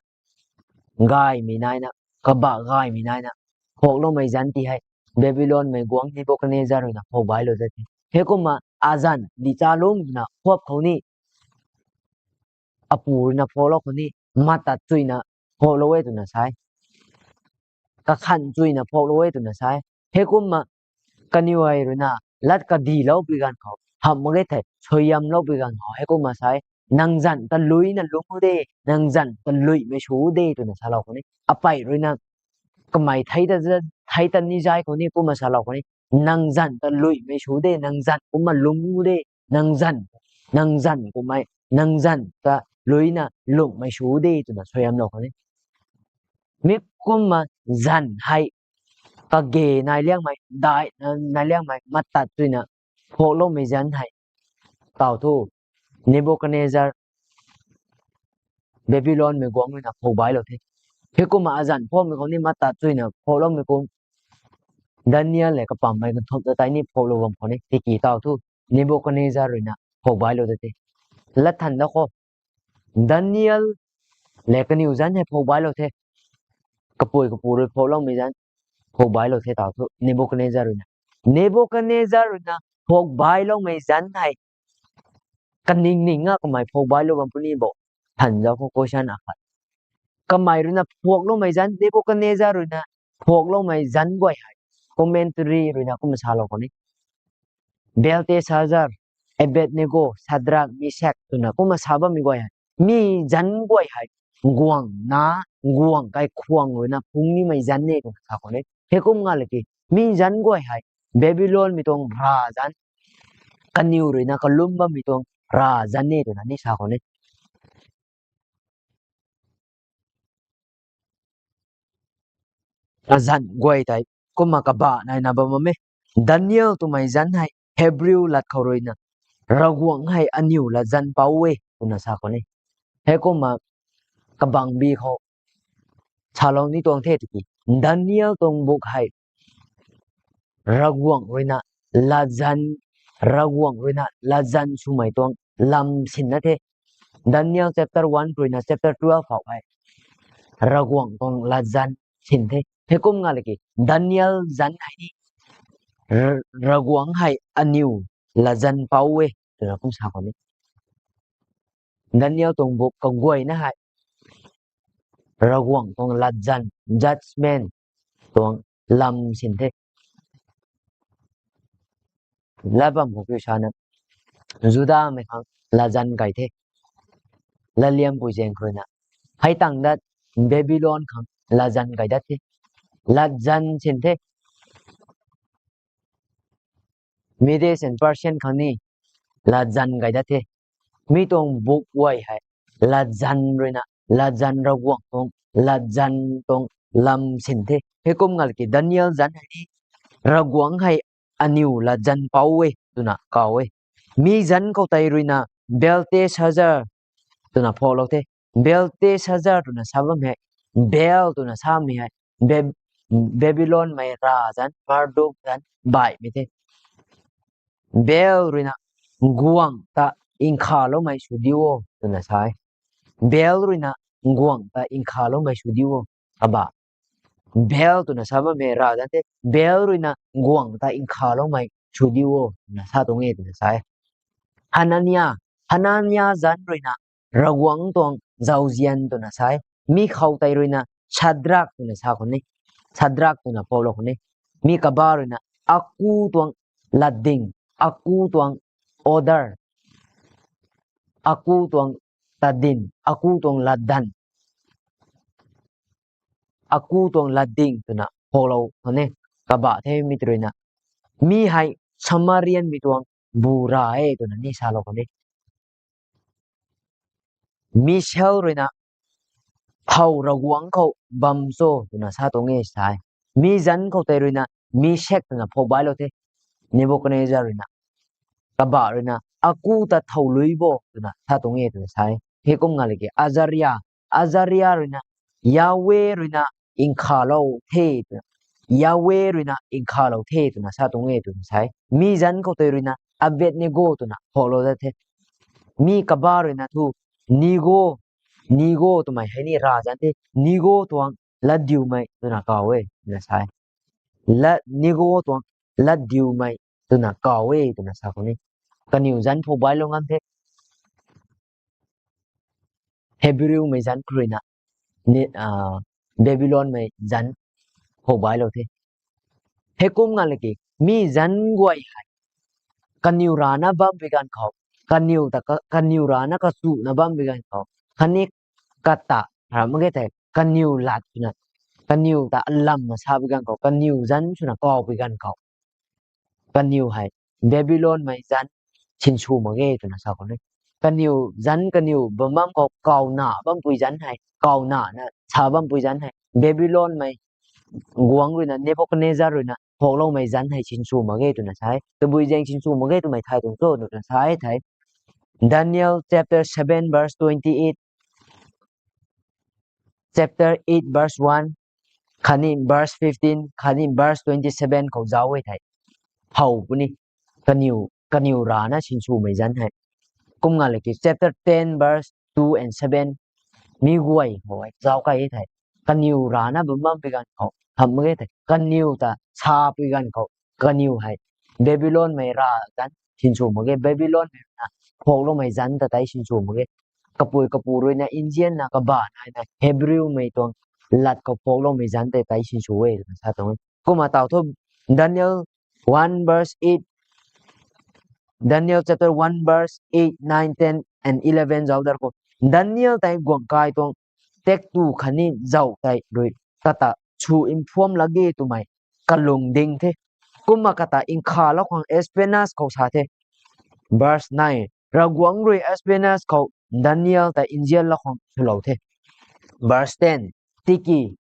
gaymei naina, kabah gaymei naina phokloumei zanc ti hei Babylonmei guangc Nebuchadnezzar ruina phok bailou the. Heikumna azanc di chalungna khuap khou ni, apu ruina phoklou khou ni, matat chuyna phoklou e twna sa e. Kakhan chuyna phoklou e twna sa e. Heikumna kaniw hei ruina lat kadiloupui ganv khou, hamh mak ge thei suaihiamloupui ganv khou heikumna sa e: Nang zanc ta luina lungc de, nang zanc ta luimei sw de, twna salou khou ni. Apei ruina kamei thei ta, thei ta ni zay khou ni kumna salou khou ni: Nang zanc ta luimei sw de, nang zanc kumna lungc de, nang zanc, nang zanc kummei, nang zanc ta luina lungcmei sw de, twna suaihiamlou khou ni. Mi kumna zanc hei kage nai liangmei, dai nai liangmei, matat chuyna phokloumei zanc hei taw thu Nebuchadnezzar, Babylonmei guangc ruina phok bailou the. Heikumna azanc phokmei khou ni matat chuyna phokloumei kum, Daniel le kapammei ganthumh ta tei ni phoklou bam khou ni tiki taw thu Nebuchadnezzar ruina phok bailou de the. Lat than da khou, Daniel le kaniw zanc hei phok bailou the. Kapui kapu rui phokloumei zanc phok bailou the taw thu Nebuchadnezzar ruina. Nebuchadnezzar ruina phok bailoumei zanc hei kaning ning a kamei phok bailou bam puni bo? Than zau khou question akhat. Kamei ruina phokloumei zanc, Nebuchadnezzar ruina phokloumei zanc guay hei, commentary ruina kumna salou khou ni: Belteshazzar, Abednego, Shadrach, Meshach twna kumna sa bammei guay hei, mi zanc guay hei guangna, guang kaikhwang ruina phung nimei zanc e twna sa khou ni. Heikum nga laki, mi zanc guay hei Babylonmei tuang rav zanc, kaniw ruina kalum bammei tuang rav zanc e twna ni sa khou ni. Azanc guay tei kumna kabah naina bam bam e. Daniel twmei zanc hei Hebrew lat khou ruina, Ravguangc hei aniw latzan pou e twna sa khou ni. Heikumna kabangbi khou salou ni tuang the tiki, Daniel tuang book hei Ravguangc ruina latzan, Ravguangc ruina latzan swmei tuang lam sinna the. Daniel chapter one ruina chapter twelve phou hei Ravguangc tuang latzan sin the. Heikum nga laki, Daniel zanc hei ni, R-, Ravguangc hei aniw latzan pou e twna kum sa khou ni. Daniel tuang book kaguayna hei Ravguangc tuang latzan, judgment tuang lam sin the. Lat bam khou kiu sana, Judamei khang latzan kai the. Latliampui zaeng khou ruina, hei tang dat Babylon khang latzan kai dat the. Latzan sin the. Medes and Persian khang ni latzan kai dat the. Mi tuang book guay hei latzan ruina, latzan Ravguangc tuang latzan tuang lam sin the. Heikum nga laki, Daniel zanc hei ni Ravguangc hei aniw latzan pou e twna kaw e. Mi zanc khou tei ruina Belteshazzar twna phoklou the. Belteshazzar twna sa bam hei, Bel twna samei hei, Bab-, Babylonmei rav zanc, Marduk zanc baihmei the. Bel ruina guangc ta nkhavloumei sw diu o twna sa e. Bel ruina guangc ta nkhavloumei sw diu o. Aba, Bel twna sa bammei rav zanc the, Bel ruina guangc ta nkhavloumei sw diu o twna sa tuang e twna sa e. Hanania, Hanania zanc ruina Ravguangc tuang zauzian twna sa e. Mi khou tei ruina Shadrach twna sa khou ni, Shadrach twna phoklou khou ni. Mi kaba ruina aku tuang latding, aku tuang order, aku tuang tadin, aku tuang latdanv, aku tuang latding twna phoklou khou ni. Kaba the mi tei ruina, mi hei Samarianmei tuang bu ra e twna ni salou khou ni. Mishael ruina thow Ravguangc khou bam cho twna sa tuang e sa e. Mi zanc khou tei ruina Meshach twna phok bailou the, Nebuchadnezzar ruina. Kaba ruina aku ta thow lui bo twna sa tuang e twna sa e. Heikum nga laki, Azaria, Azaria ruina Yahweh ruina nkhavlou the twna, Yahweh ruina nkhavlou the twna sa tuang e twna sa e. Mi zanc khou tei ruina Abednego twna phoulou dat the. Mi kabah ruina thu Nigo, Nigo twmei hei ni ravzanc the. Nigo tuang latdiumei twna kaw e twna sa e. Lat, Nigo tuang latdiumei twna kaw e twna sa khou ni, kaniw zanc phou bailou ngam the. Hebrewmei zanc khou ruina, ni, ah, Babylonmei zanc phou bailou the. Heikum nga laki, mi zanc guay hei kaniw rana bampui ganv khou, kaniw ta ka, kaniw rana kachuna bampui ganv khou, khatni kata, ra mak ge thei, kaniw lat swna, kaniw ta alam ma sapui ganv khou, kaniw zanc swna kawpui ganv khou, kaniw hei Babylonmei zanc sinsw mak ge twna sa khou ni. Kaniw zanc, kaniw bam bam khou kawna bampui zanc hei, kawna na sa bampui zanc hei Babylonmei guangc ruina, Nebuchadnezzar ruina phokloumei zanc hei sinsw mak ge twna sa e. Tabui zaeng sinsw mak ge twmei thay tuang cho twna sa e thei, Daniel chapter seven verse twenty-eight, chapter eight verse one, khatni verse fifteen, khatni verse twenty-seven khou zauc e thei, how puni, kaniw, kaniw rana sinswmei zanc hei. Kum nga laki chapter ten verse two and seven, mi guay khou hei zauc kai e thei, kaniw rana bam bampui ganv khou hamh mak ge thei, kaniw ta sapui ganv khou, kaniw hei Babylonmei ravzanc sinsw mak ge, Babylonmei na phokloumei zanc ta tei sinsw mak ge. Kapui kapu ruina nzianna kabah naina Hebrewmei tuang lat khou phokloumei zanc tei tei sinsw e twna sa tuang e. Kumna taw thu Daniel one verse eight, Daniel chapter one verse eight, nine, ten and eleven zauc dat khou, Daniel tei guangc kai tuang taktu khatni zauh tei rui kata sw mphuam lak ge twmei kalung ding the. Kumna kata nkhavlou khang Aspenas khou sa the. Verse nine, Ravguangc rui Aspenas khou Daniel ta nzianlou khang swlou the. Verse ten, Tiki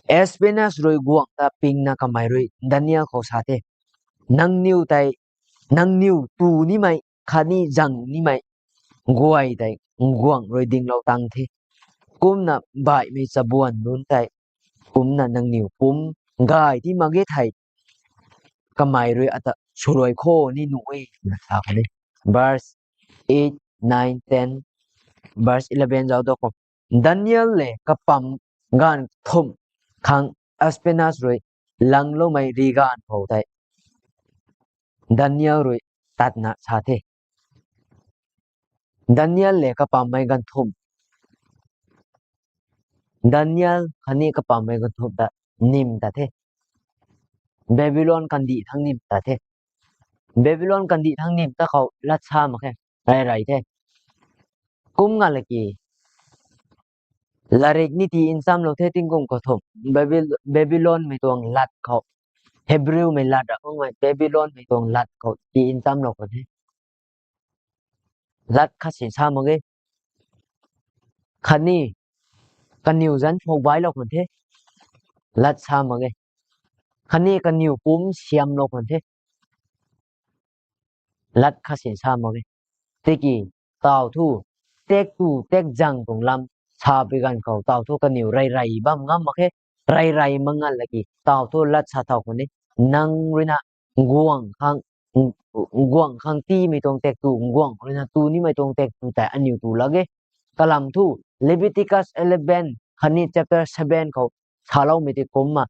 Aspenas rui guangc ta pingna kamei rui Daniel khou sa the, Nangniw tei, nangniw tu nimei khatni zang nimei guay tei guangc rui dinglou tang the. Kumna baihmei chabuan nunc tei kumna nangniw pumc gay ti mak ge thei, kamei rui ata swluai kho ni nuh e twna sa khou ni. Verse eight, nine, ten, verse eleven zauc dat khou, Daniel le kapam ganv thumh khang Aspenas rui langloumei ri ganv khou tei Daniel rui tatna sa the. Daniel le kapammei ganv thumh, Daniel khatni kapammei ganv thumh ta nim ta the. Babylon kandih thang nim ta the. Babylon kandih thang nim ta khou lat sa mak khe, rey rey the. Kum nga laki, larik ni tii nchamlou the tingkum kathumh, Babyl-, Babylonmei tuang lat khou, Hebrewmei lat ra khang mei, Babylonmei tuang lat khou tii nchamlou khang the. Lat khat sin sa mak ge. Khatni kaniw zanc phou bailou khang the. Lat sa mak ge. Khatni kaniw pumc siamlou khang the. Lat khat sin sa mak ge. Tiki taw thu taktu takzang tuang lam sapui ganv khou taw thu kaniw rey rey bam ngam mak khe. Rey rey mak ngan laki taw thu lat sa thau khou ni, nang ruina guangc khang, guangc khang tiimei tuang taktu, guangc ruina tu nimei tuang taktu tei aniw tu lak ge. Kalam thu Leviticus eleven khatni chapter seven khou saloumei tei kumna,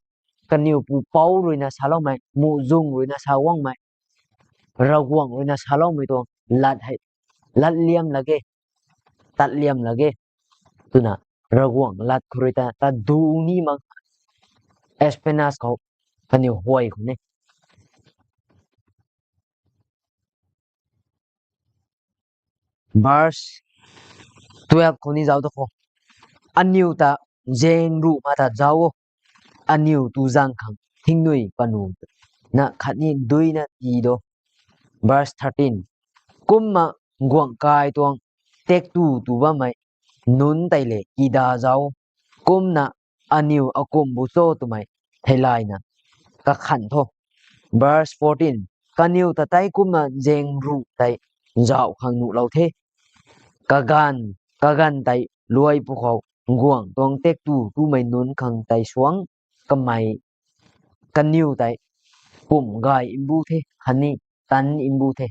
kaniw pupouc ruina saloumei, muhzwng ruina sa guangmei, Ravguangc ruina saloumei tuang lat hei, latliam lak ge, tatliam lak ge twna, Ravguangc lat khou rui ta, ta du ni mak, Aspenas khou, kaniw huay khou ni. Verse twelve khou ni zauc dat khou, aniw ta zaeng ruh ma ta zauc o, aniw tu zaeng khang thingnui panu na khatni duina tii do. Verse thirteen, Kumna guangc kai tuang taktu tu bammei nunc tei le kida zauc, kumna aniw akumh bu cho twmei theilayna kakhan tho. Verse fourteen, Kaniw ta tei kumna zaeng ruh tei zauh khang nuhlou the. Kaganv, kaganv tei luai pwkhou guangc tuang taktu tumei nunc khang tei suang kamei kaniw tei pum gay mbu the khatni tan mbu the.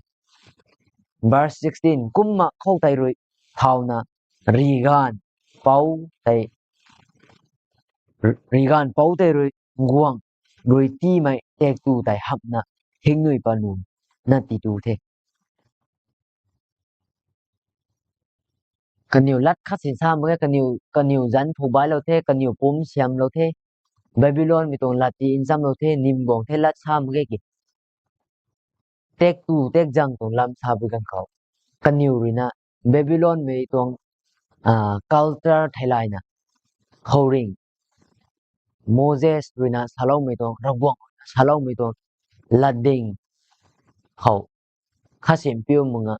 Verse sixteen, kumna khou tei rui thauna riganv pou tei, riganv pou tei rui guang rui tiimei tektu tei hamhna hingnui pa nu na titu the. Kaniw lat khat sin sa mak ge, kaniw, kaniw zanc phu bailou the, kaniw pum siamlou the. Babylonmei tuang lat ti nchamlou the, nim guang the lat sa mak ge ki. Tektu tekzang tuang lam sa pui ganv khou, kaniw ruina Babylonmei tuang, ah, culture theilayna, khouringh, Moses ruina saloumei tuang, Ravguangc ruina saloumei tuang latding khou khasimpiu manga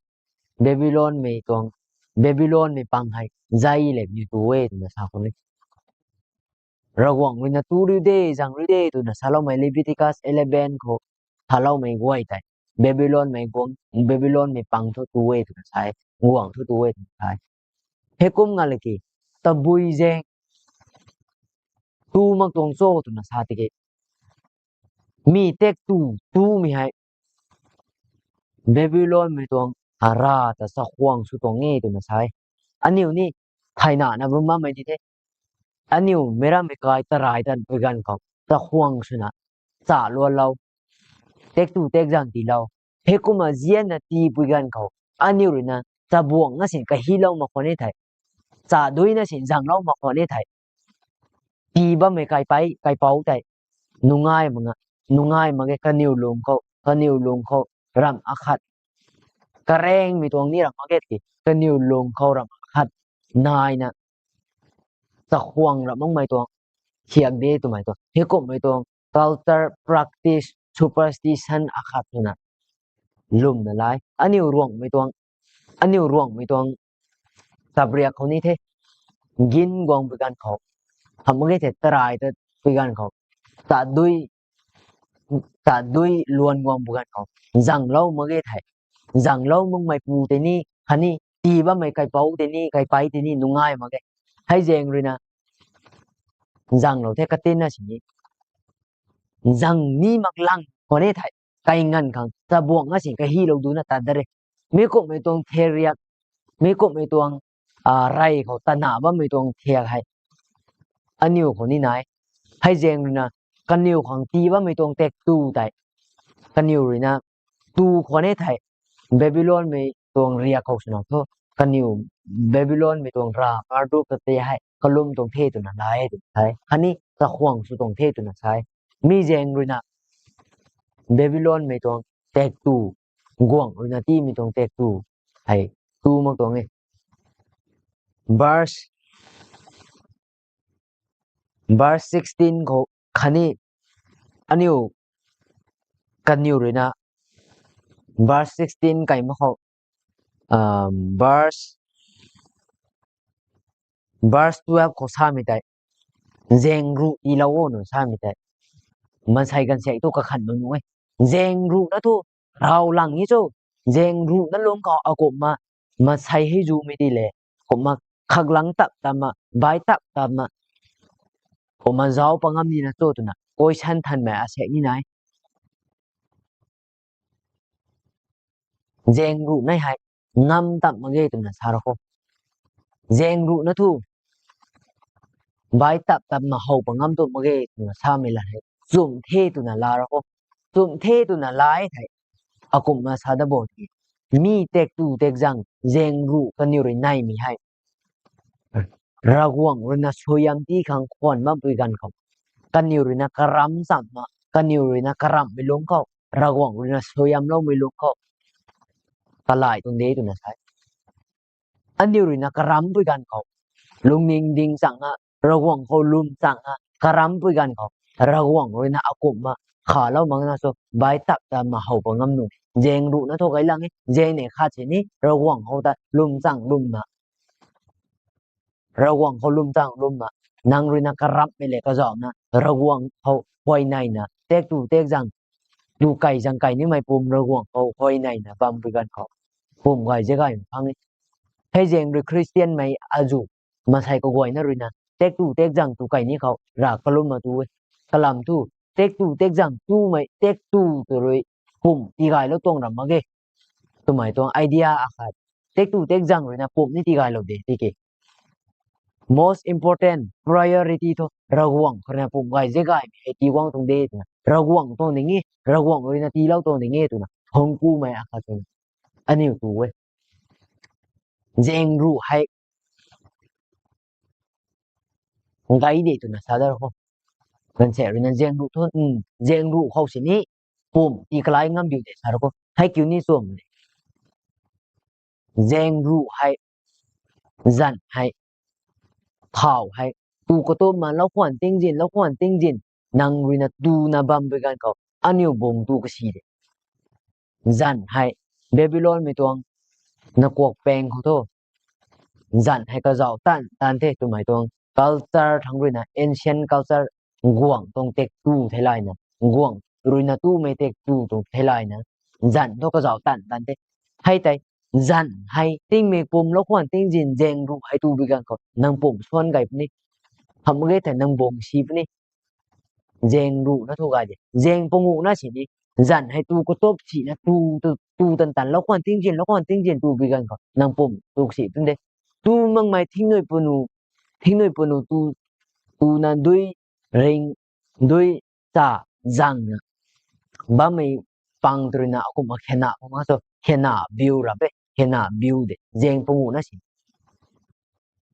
Babylonmei tuang, Babylonmei pang hei zay le ni tu e twna sa khou ni. Ravguangc ruina tu riu de, zang riu de twna saloumei Leviticus eleven khou saloumei guay tei Babylonmei guang, Babylonmei pang thu tu e twna sa e, guang thu tu e twna sa e. Heikum nga laki, tabui zaeng tu mak tuang cho twna sa tiki, mi tektu tumei hei Babylonmei tuang ra ta chakhwang sw tuang e twna sa e. Aniu ni thaynana bam bammei di the. Aniu meic rammei kai tarai tan pui ganv khou chakhwang swna cha luanlou, tektu tekzang tiilou, heikumna zianna tii pui ganv khou aniu ruina chabuang na sin kahilou mak khwan e thei, cha dui na sin zanglou mak khwan e thei, tii bammei kaipouc tei nungai mak ge, nungai mak ge. Kaniw lung khou, kaniw lung khou ramh akhat, karengmei tuang ni ramh mak ge ki, kaniw lung khou ramh akhat naina chakhwang ramh makmei tuang thiak de twmei tuang, heikumhmei tuang culture, practice, superstition akhat twna lwmna lai. Aniu Ruanghmei tuang, aniu Ruanghmei tuang tapriak khou ni the, gin guang pui ganv khou, hamh mak ge thei tarai ta pui ganv khou, ta dui, ta dui luan guang pui ganv khou, zanglou mak ge thei, zanglou makmeipu tei ni khatni tii bammei kaipouc tei ni, kaipouc tei ni nungai mak ge. Hei zaeng ruina zanglou the katinna sini, zang ni mak lang khwan e thei, kai nganv khang chabuang na sin kahilou duna tat da re. Mi kumhmei tuang theriak, mi kumhmei tuang, ah, rey khou tana bammei tuang thiak hei aniu khou ni nai. Hei zaeng ruina kaniw khang tii bammei tuang tektu tei kaniw ruina tu khwan e thei, Babylonmei tuang riak khou swna thu, kaniw Babylonmei tuang ra Marduk ta tei hei kalum tuang the twna lai e tw the, khatni chakhwang sw tuang the twna sa e. Mi zaeng ruina Babylonmei tuang tektu, guangc ruina tiimei tuang tektu hei tu mak tuang e. Verse, verse sixteen khou khatni aniu, kaniw ruina verse sixteen kai mak khou, ah, verse, verse twelve khou samei tei, zaeng ruh tiilou o nu samei tei, maansei gaanvsaekc thu kakhan mak nu e. Zaeng ruhna thu raw lang ni cho, zaeng ruhna lungc khou akumhna maansei hei zumei ti le, kumna khaklang tap tapna, bai tap tapna, kumna zauc pat ngam nina cho twna question thanmei asaekc ni nai. Zaeng ruh nai hei ngam tap mak ge twna sa ra khou, zaeng ruhna thu bai tap tapna how pat ngam tu mak ge twna samei la hei chumh the twna la ra khou, chumh the twna la e thei, akumhna sa da bo tiki, mi tektu tekzang zaeng ruh kaniw rui naimei hei Ravguangc ruina suaihiam tii khang khwan bampui ganv khou, kaniw ruina karamc chamna, kaniw ruina karamhmei lungc khou, Ravguangc ruina suaihiamloumei lungc khou kalai tuang de twna sa e. Aniu ruina karamhpui ganv khou, lungning ding changna, Ravguangc khou lwm changna karamhpui ganv khou, Ravguangc ruina akumhna khalou makna cho, bai tap tapna how pat ngam nu. Zaeng ruhna thu kai lang e, zaeng nei khat sini Ravguangc khou ta lwm chang lwmna, Ravguangc khou lwm chang lwmna, nang ruina karamhmei le kazauhna, Ravguangc khou huayneina, tektu tekzang, tu kai zang kai nimei pum Ravguangc khou huayneina bampui ganv khou, pum gay ze gay phang e. Hei zaeng rui Khristianmei azuh, maansei kaguayna ruina tektu tekzang tu kai ni khou ra kalumna tu e. Kalam thu, tek tu tek zang tumei, tek tu tu rui pum tigaylou tuang ram mak ge. Twmei tuang idea akhat. Tek tu tek zang ruina pum ni tigaylou de tiki. Most important priority thu Ravguangc khou ruina pum gay ze gaymei hei tii guang tuang de twna. Ravguangc tuang ding e, Ravguangc ruina tiilou tuang ding e twna. Hungkumei akhat twna. Aniu tu e. Zaeng ruh hei gay de twna sa dar khou. Ganv se ruina zaeng ruh thu, zaeng ruh khou sini pum tii kalai ngam diu de sa dar khou. Hei kiu ni chuam de. Zaeng ruh hei, zan hei, thau hei, tu katup ma lou khwan tingzin, lou khwan tingzin, nang ruina tuna bam pui ganv khou, aniu bung tu kasi de. Zan hei, Babylonmei tuang, nakuak peng khou thu, zan hei kazauh tan tan the twmei tuang, culture thangc ruina, ancient culture, guangc tuang tek tu theilayna, guangc ruina tumei tek tu tuang theilayna, zan thu kazauh tan tan the. Hei tei, zan hei tingmei pum lou khwan tingzin zaeng ruh hei tu pui ganv khou, nang pum suan gay puni. Hamh mak ge thei nang bung si puni. Zaeng ruh na thu gay de. Zaeng panguh na sini, zan hei tu katup sina tu, tu, tu tan tan lou khwan tingzin, lou khwan tingzin tu pui ganv khou, nang pum tu si pun de. Tu makmei thingnui punu, thingnui punu tu, tuna dui ring, dui cha zangna bammei pang tu ruina akumhna khena pum ma so, khena biu rap e, khena biu de, zaeng panguh na si.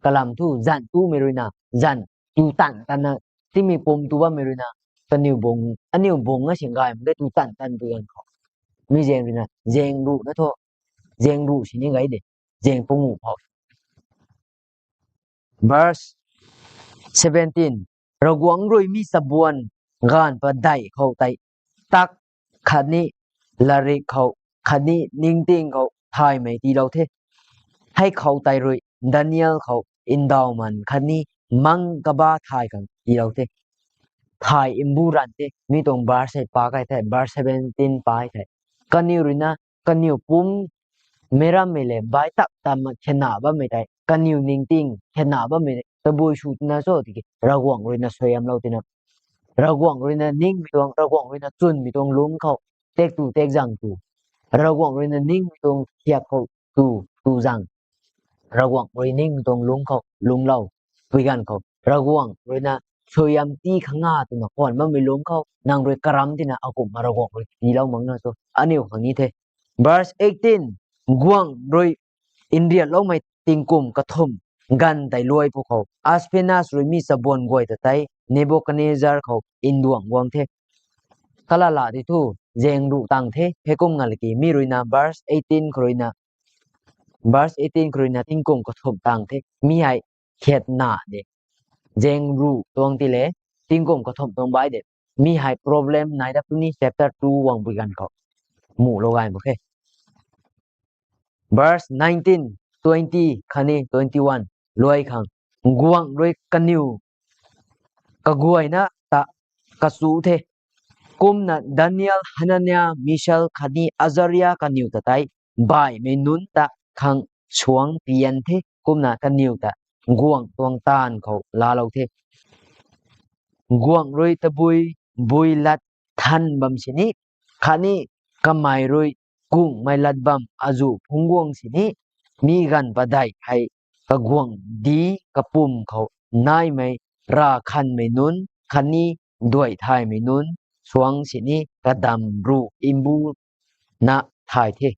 Kalam thu zan tumei ruina, zan tu tan tanna, tingmei pum tu bammei ruina, kaniw bung, aniw bung na si gay mak de tu tan tan pui ganv khou. Mi zaeng ruina, zaeng ruh na thu, zaeng ruh sini gay de, zaeng panguh phou. Verse seventeen. Ravguangc rui mi chabuan gaanv padeih khou tei tak khatni latrik khou khatni ningting khou thaymei tiilou the. Hei khou tei rui Daniel khou ndauhman khatni mang kaba thay khang tiilou the. Thay mbu ranv the, mi tuang verse hei pa kai the, verse seventeen pa the. Kaniw ruina, kaniw pum meic rammei le bai tap tamna khena bammei tei, kaniw ningting khena bammei tabui sw twna cho tiki, Ravguangc ruina suaihiamlou twna. Ravguangc ruina ningmei tuang, Ravguangc ruina chwnmei tuang lungc khou, tek tu tek zang tu. Ravguangc ruina ningmei tuang thiak khou tu, tu zang. Ravguangc rui ningmei tuang lungc khou, lungclou. Pui ganv khou, Ravguangc ruina suaihiam tii khang a twna khwan bammei lungc khou, nang rui karam tina akumhna Ravguangc rui tiilou makna cho, aniu khang ni the. Verse eighteen. Guangc rui nriatloumei tingkum kathumh ganv tei luai pw khou, Ashpenaz rui mi chabuan guay ta tei Nebuchadnezzar khou nduangc guang the. Kalala ti thu, zaeng ruh tang the, heikum nga laki mi ruina verse eighteen khou ruina, verse eighteen khou ruina tingkum kathumh tang the, mi hei khetna de. Zaeng ruh tuang ti le, tingkum kathumh tuang bai de. Mi hei problem nai dat puni chapter two guang pui ganv khou. Muhlou gay mak khe. Verse nineteen, twenty khatni twenty-one luai khang. Guangc rui kaniw kaguayna ta kachu the. Kumna Daniel, Hanania, Mishael khatni Azaria kaniw ta tei baihmei nunc ta khang suang pian the. Kumna kaniw ta guangc tuang taanv khou laalou the. Guangc rui tabui bui lat than bam sini, khatni kamei rui kunghmei lat bam azuh phungc guang sini, mi ganv padeih hei kaguangc di kapwm khou naimei ravkhanmei nunc khatni duai thaymei nunc suang sini kadam ruh mbu na thay the.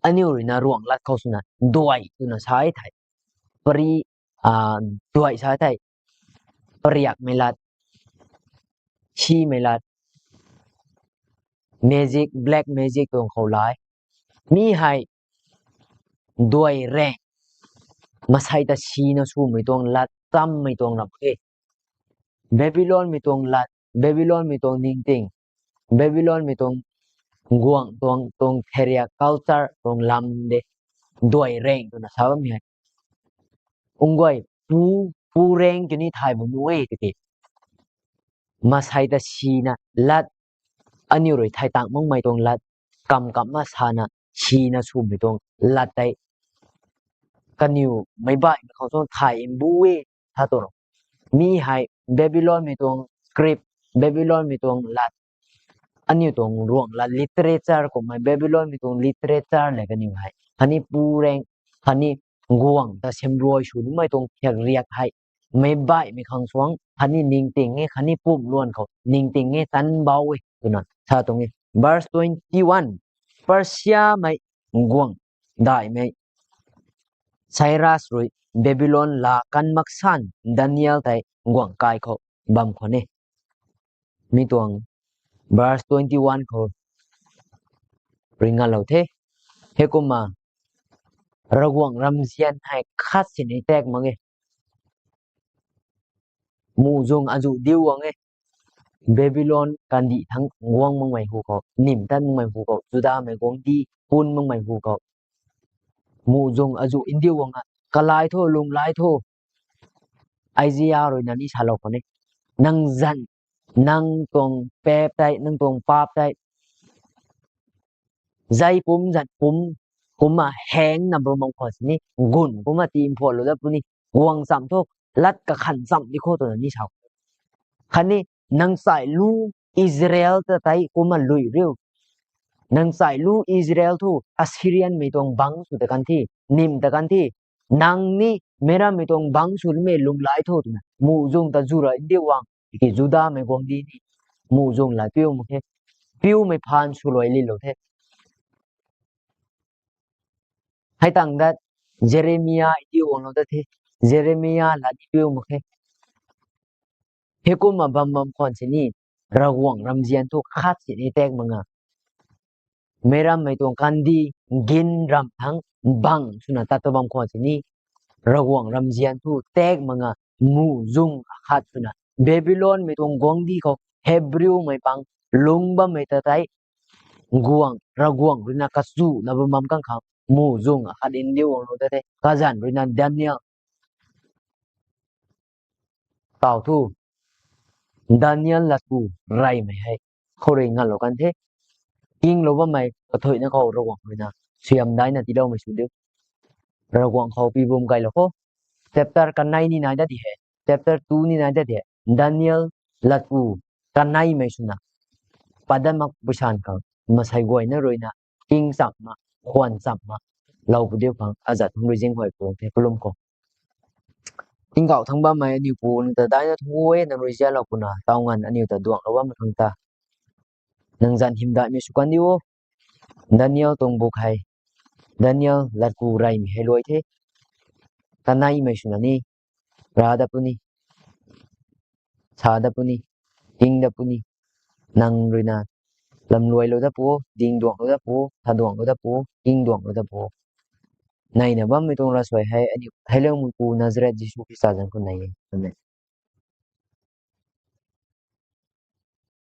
Aniu ruina Ruanglat khou swna duai twna sa e thei, pari, duai sa thei, pariakmei lat, simei lat, magic, black magic tuang khou lai. Mi hei duai reng, masei ta sina swmei tuang lat, chammei tuang ram e. Babylonmei tuang lat, Babylonmei tuang ningting, Babylonmei tuang guangc tuang, tuang theriak culture tuang lam de, duai reng twna sa bammei hei. Ungguay, pu, pu reng kini thay bam nu e tiki. Masei ta sina lat, aniu rui thei tang makmei tuang lat, kam kam ma sana sina swmei tuang lat tei. Kaniw meic baihmei khou tuang thay mbu e, sa tu. Mi hei Babylonmei tuang script, Babylonmei tuang lat, aniu tuang ruang lat literature kummei Babylonmei tuang literature le kaniw hei khatni pureng, khatni guang ta semruai sw nimei tuang thiak riak hei meic baihmei khang suang khatni ningting e, khatni pumh luan khou ningting e, tanbau e twna sa tuang e. Verse twenty one, Persiamei guang daihmei Cyrus rui Babylon laa kan maksan Daniel tei guang kai khou bam khwan e. Mi tuang verse twenty one khou ringalou the. Heikumna Ravguangc ramzian hei khat sini tak mak e. Muhzwng azuh diu guang e. Babylon kandih thangc guang makmei hu khou, nim tan makmei hu khou, Judamei guangcdic pun makmei hu khou, muhzwng azuh ndiu guang a, kalai tho, lunghlaic tho. Isaia ruina ni salou khwan e. Nang zanc, nang tuang paap tei, nang tuang paap tei, zai pumc zanc pumc kumna hengna bam bam khwan sini, gun kumna tii mphatlou dat puni, guang cham thu, lat kakhan cham di khou twna ni sa. Khatni nang chai lu Israel ta tei kumna lui riu. Nang chai lu Israel thu Assyrianmei tuang bangc sw ta kan the, nim ta kan the. Nang ni meic rammei tuang bangc sw nimei lunghlaic tho twna muhzwng ta zu ra ndiu guang, tiki Judamei guangcdic ni muhzwng lat piu mak khe. Piumei phaan swluai lilou the. Hei tang dat Jeremia ndiu guanglou dat the. Jeremia lat ni piu mak khe. Heikumna bam bam khwan sini, Ravguangc ramzian thu khat sini tak mak a, meic rammei tuang kandih, gin ram thangc bang swna tat ta bam khwan sini, Ravguangc ramzian thu tak mak a, muhzwng akhat swna, Babylonmei tuang guangcdic khou Hebrewmei pang lungc bammei ta tei, guang, Ravguangc ruina kachuna bam bam kang khang muhzwng akhat ndiu guanglou dat the. Kazanc ruina Daniel taw thu, Daniel latku reymei hei khou rui ngalou kan the. Kinglou bammei kathuicna khou Ravguangc ruina suaihiam daina tiiloumei sw diu. Ravguangc khou pi bum kailou kho. Chapter kanei ni nai dat di he, chapter two ni nai dat di he. Daniel latku kaneimei swna pat dat mak pui san khang, masei guayna ruina king chamna, khwan chamna lou pu diu khang azat thangc rui zing huay puang the kalum khou. Tingkauh thangc bammei aniu Pu, nang ta daina thu e, nang rui zialou puna taw nganv aniu ta duanglou bammei khang ta nang zanc hymdaihmei sw kan diu o. Daniel tuang buk hei, Daniel latku reymei hei luai the. Kaneimei swna ni ra dat puni, sa dat puni, king dat puni. Nang ruina lamluailou dat pu o, ding duanglou dat pu o, tha duanglou dat pu o, king duanglou dat pu o. Neina bammei tuang ravsuai hei aniu theiloumei Pu Nazareth Jisu Khrista zanc khou nei e. Amen.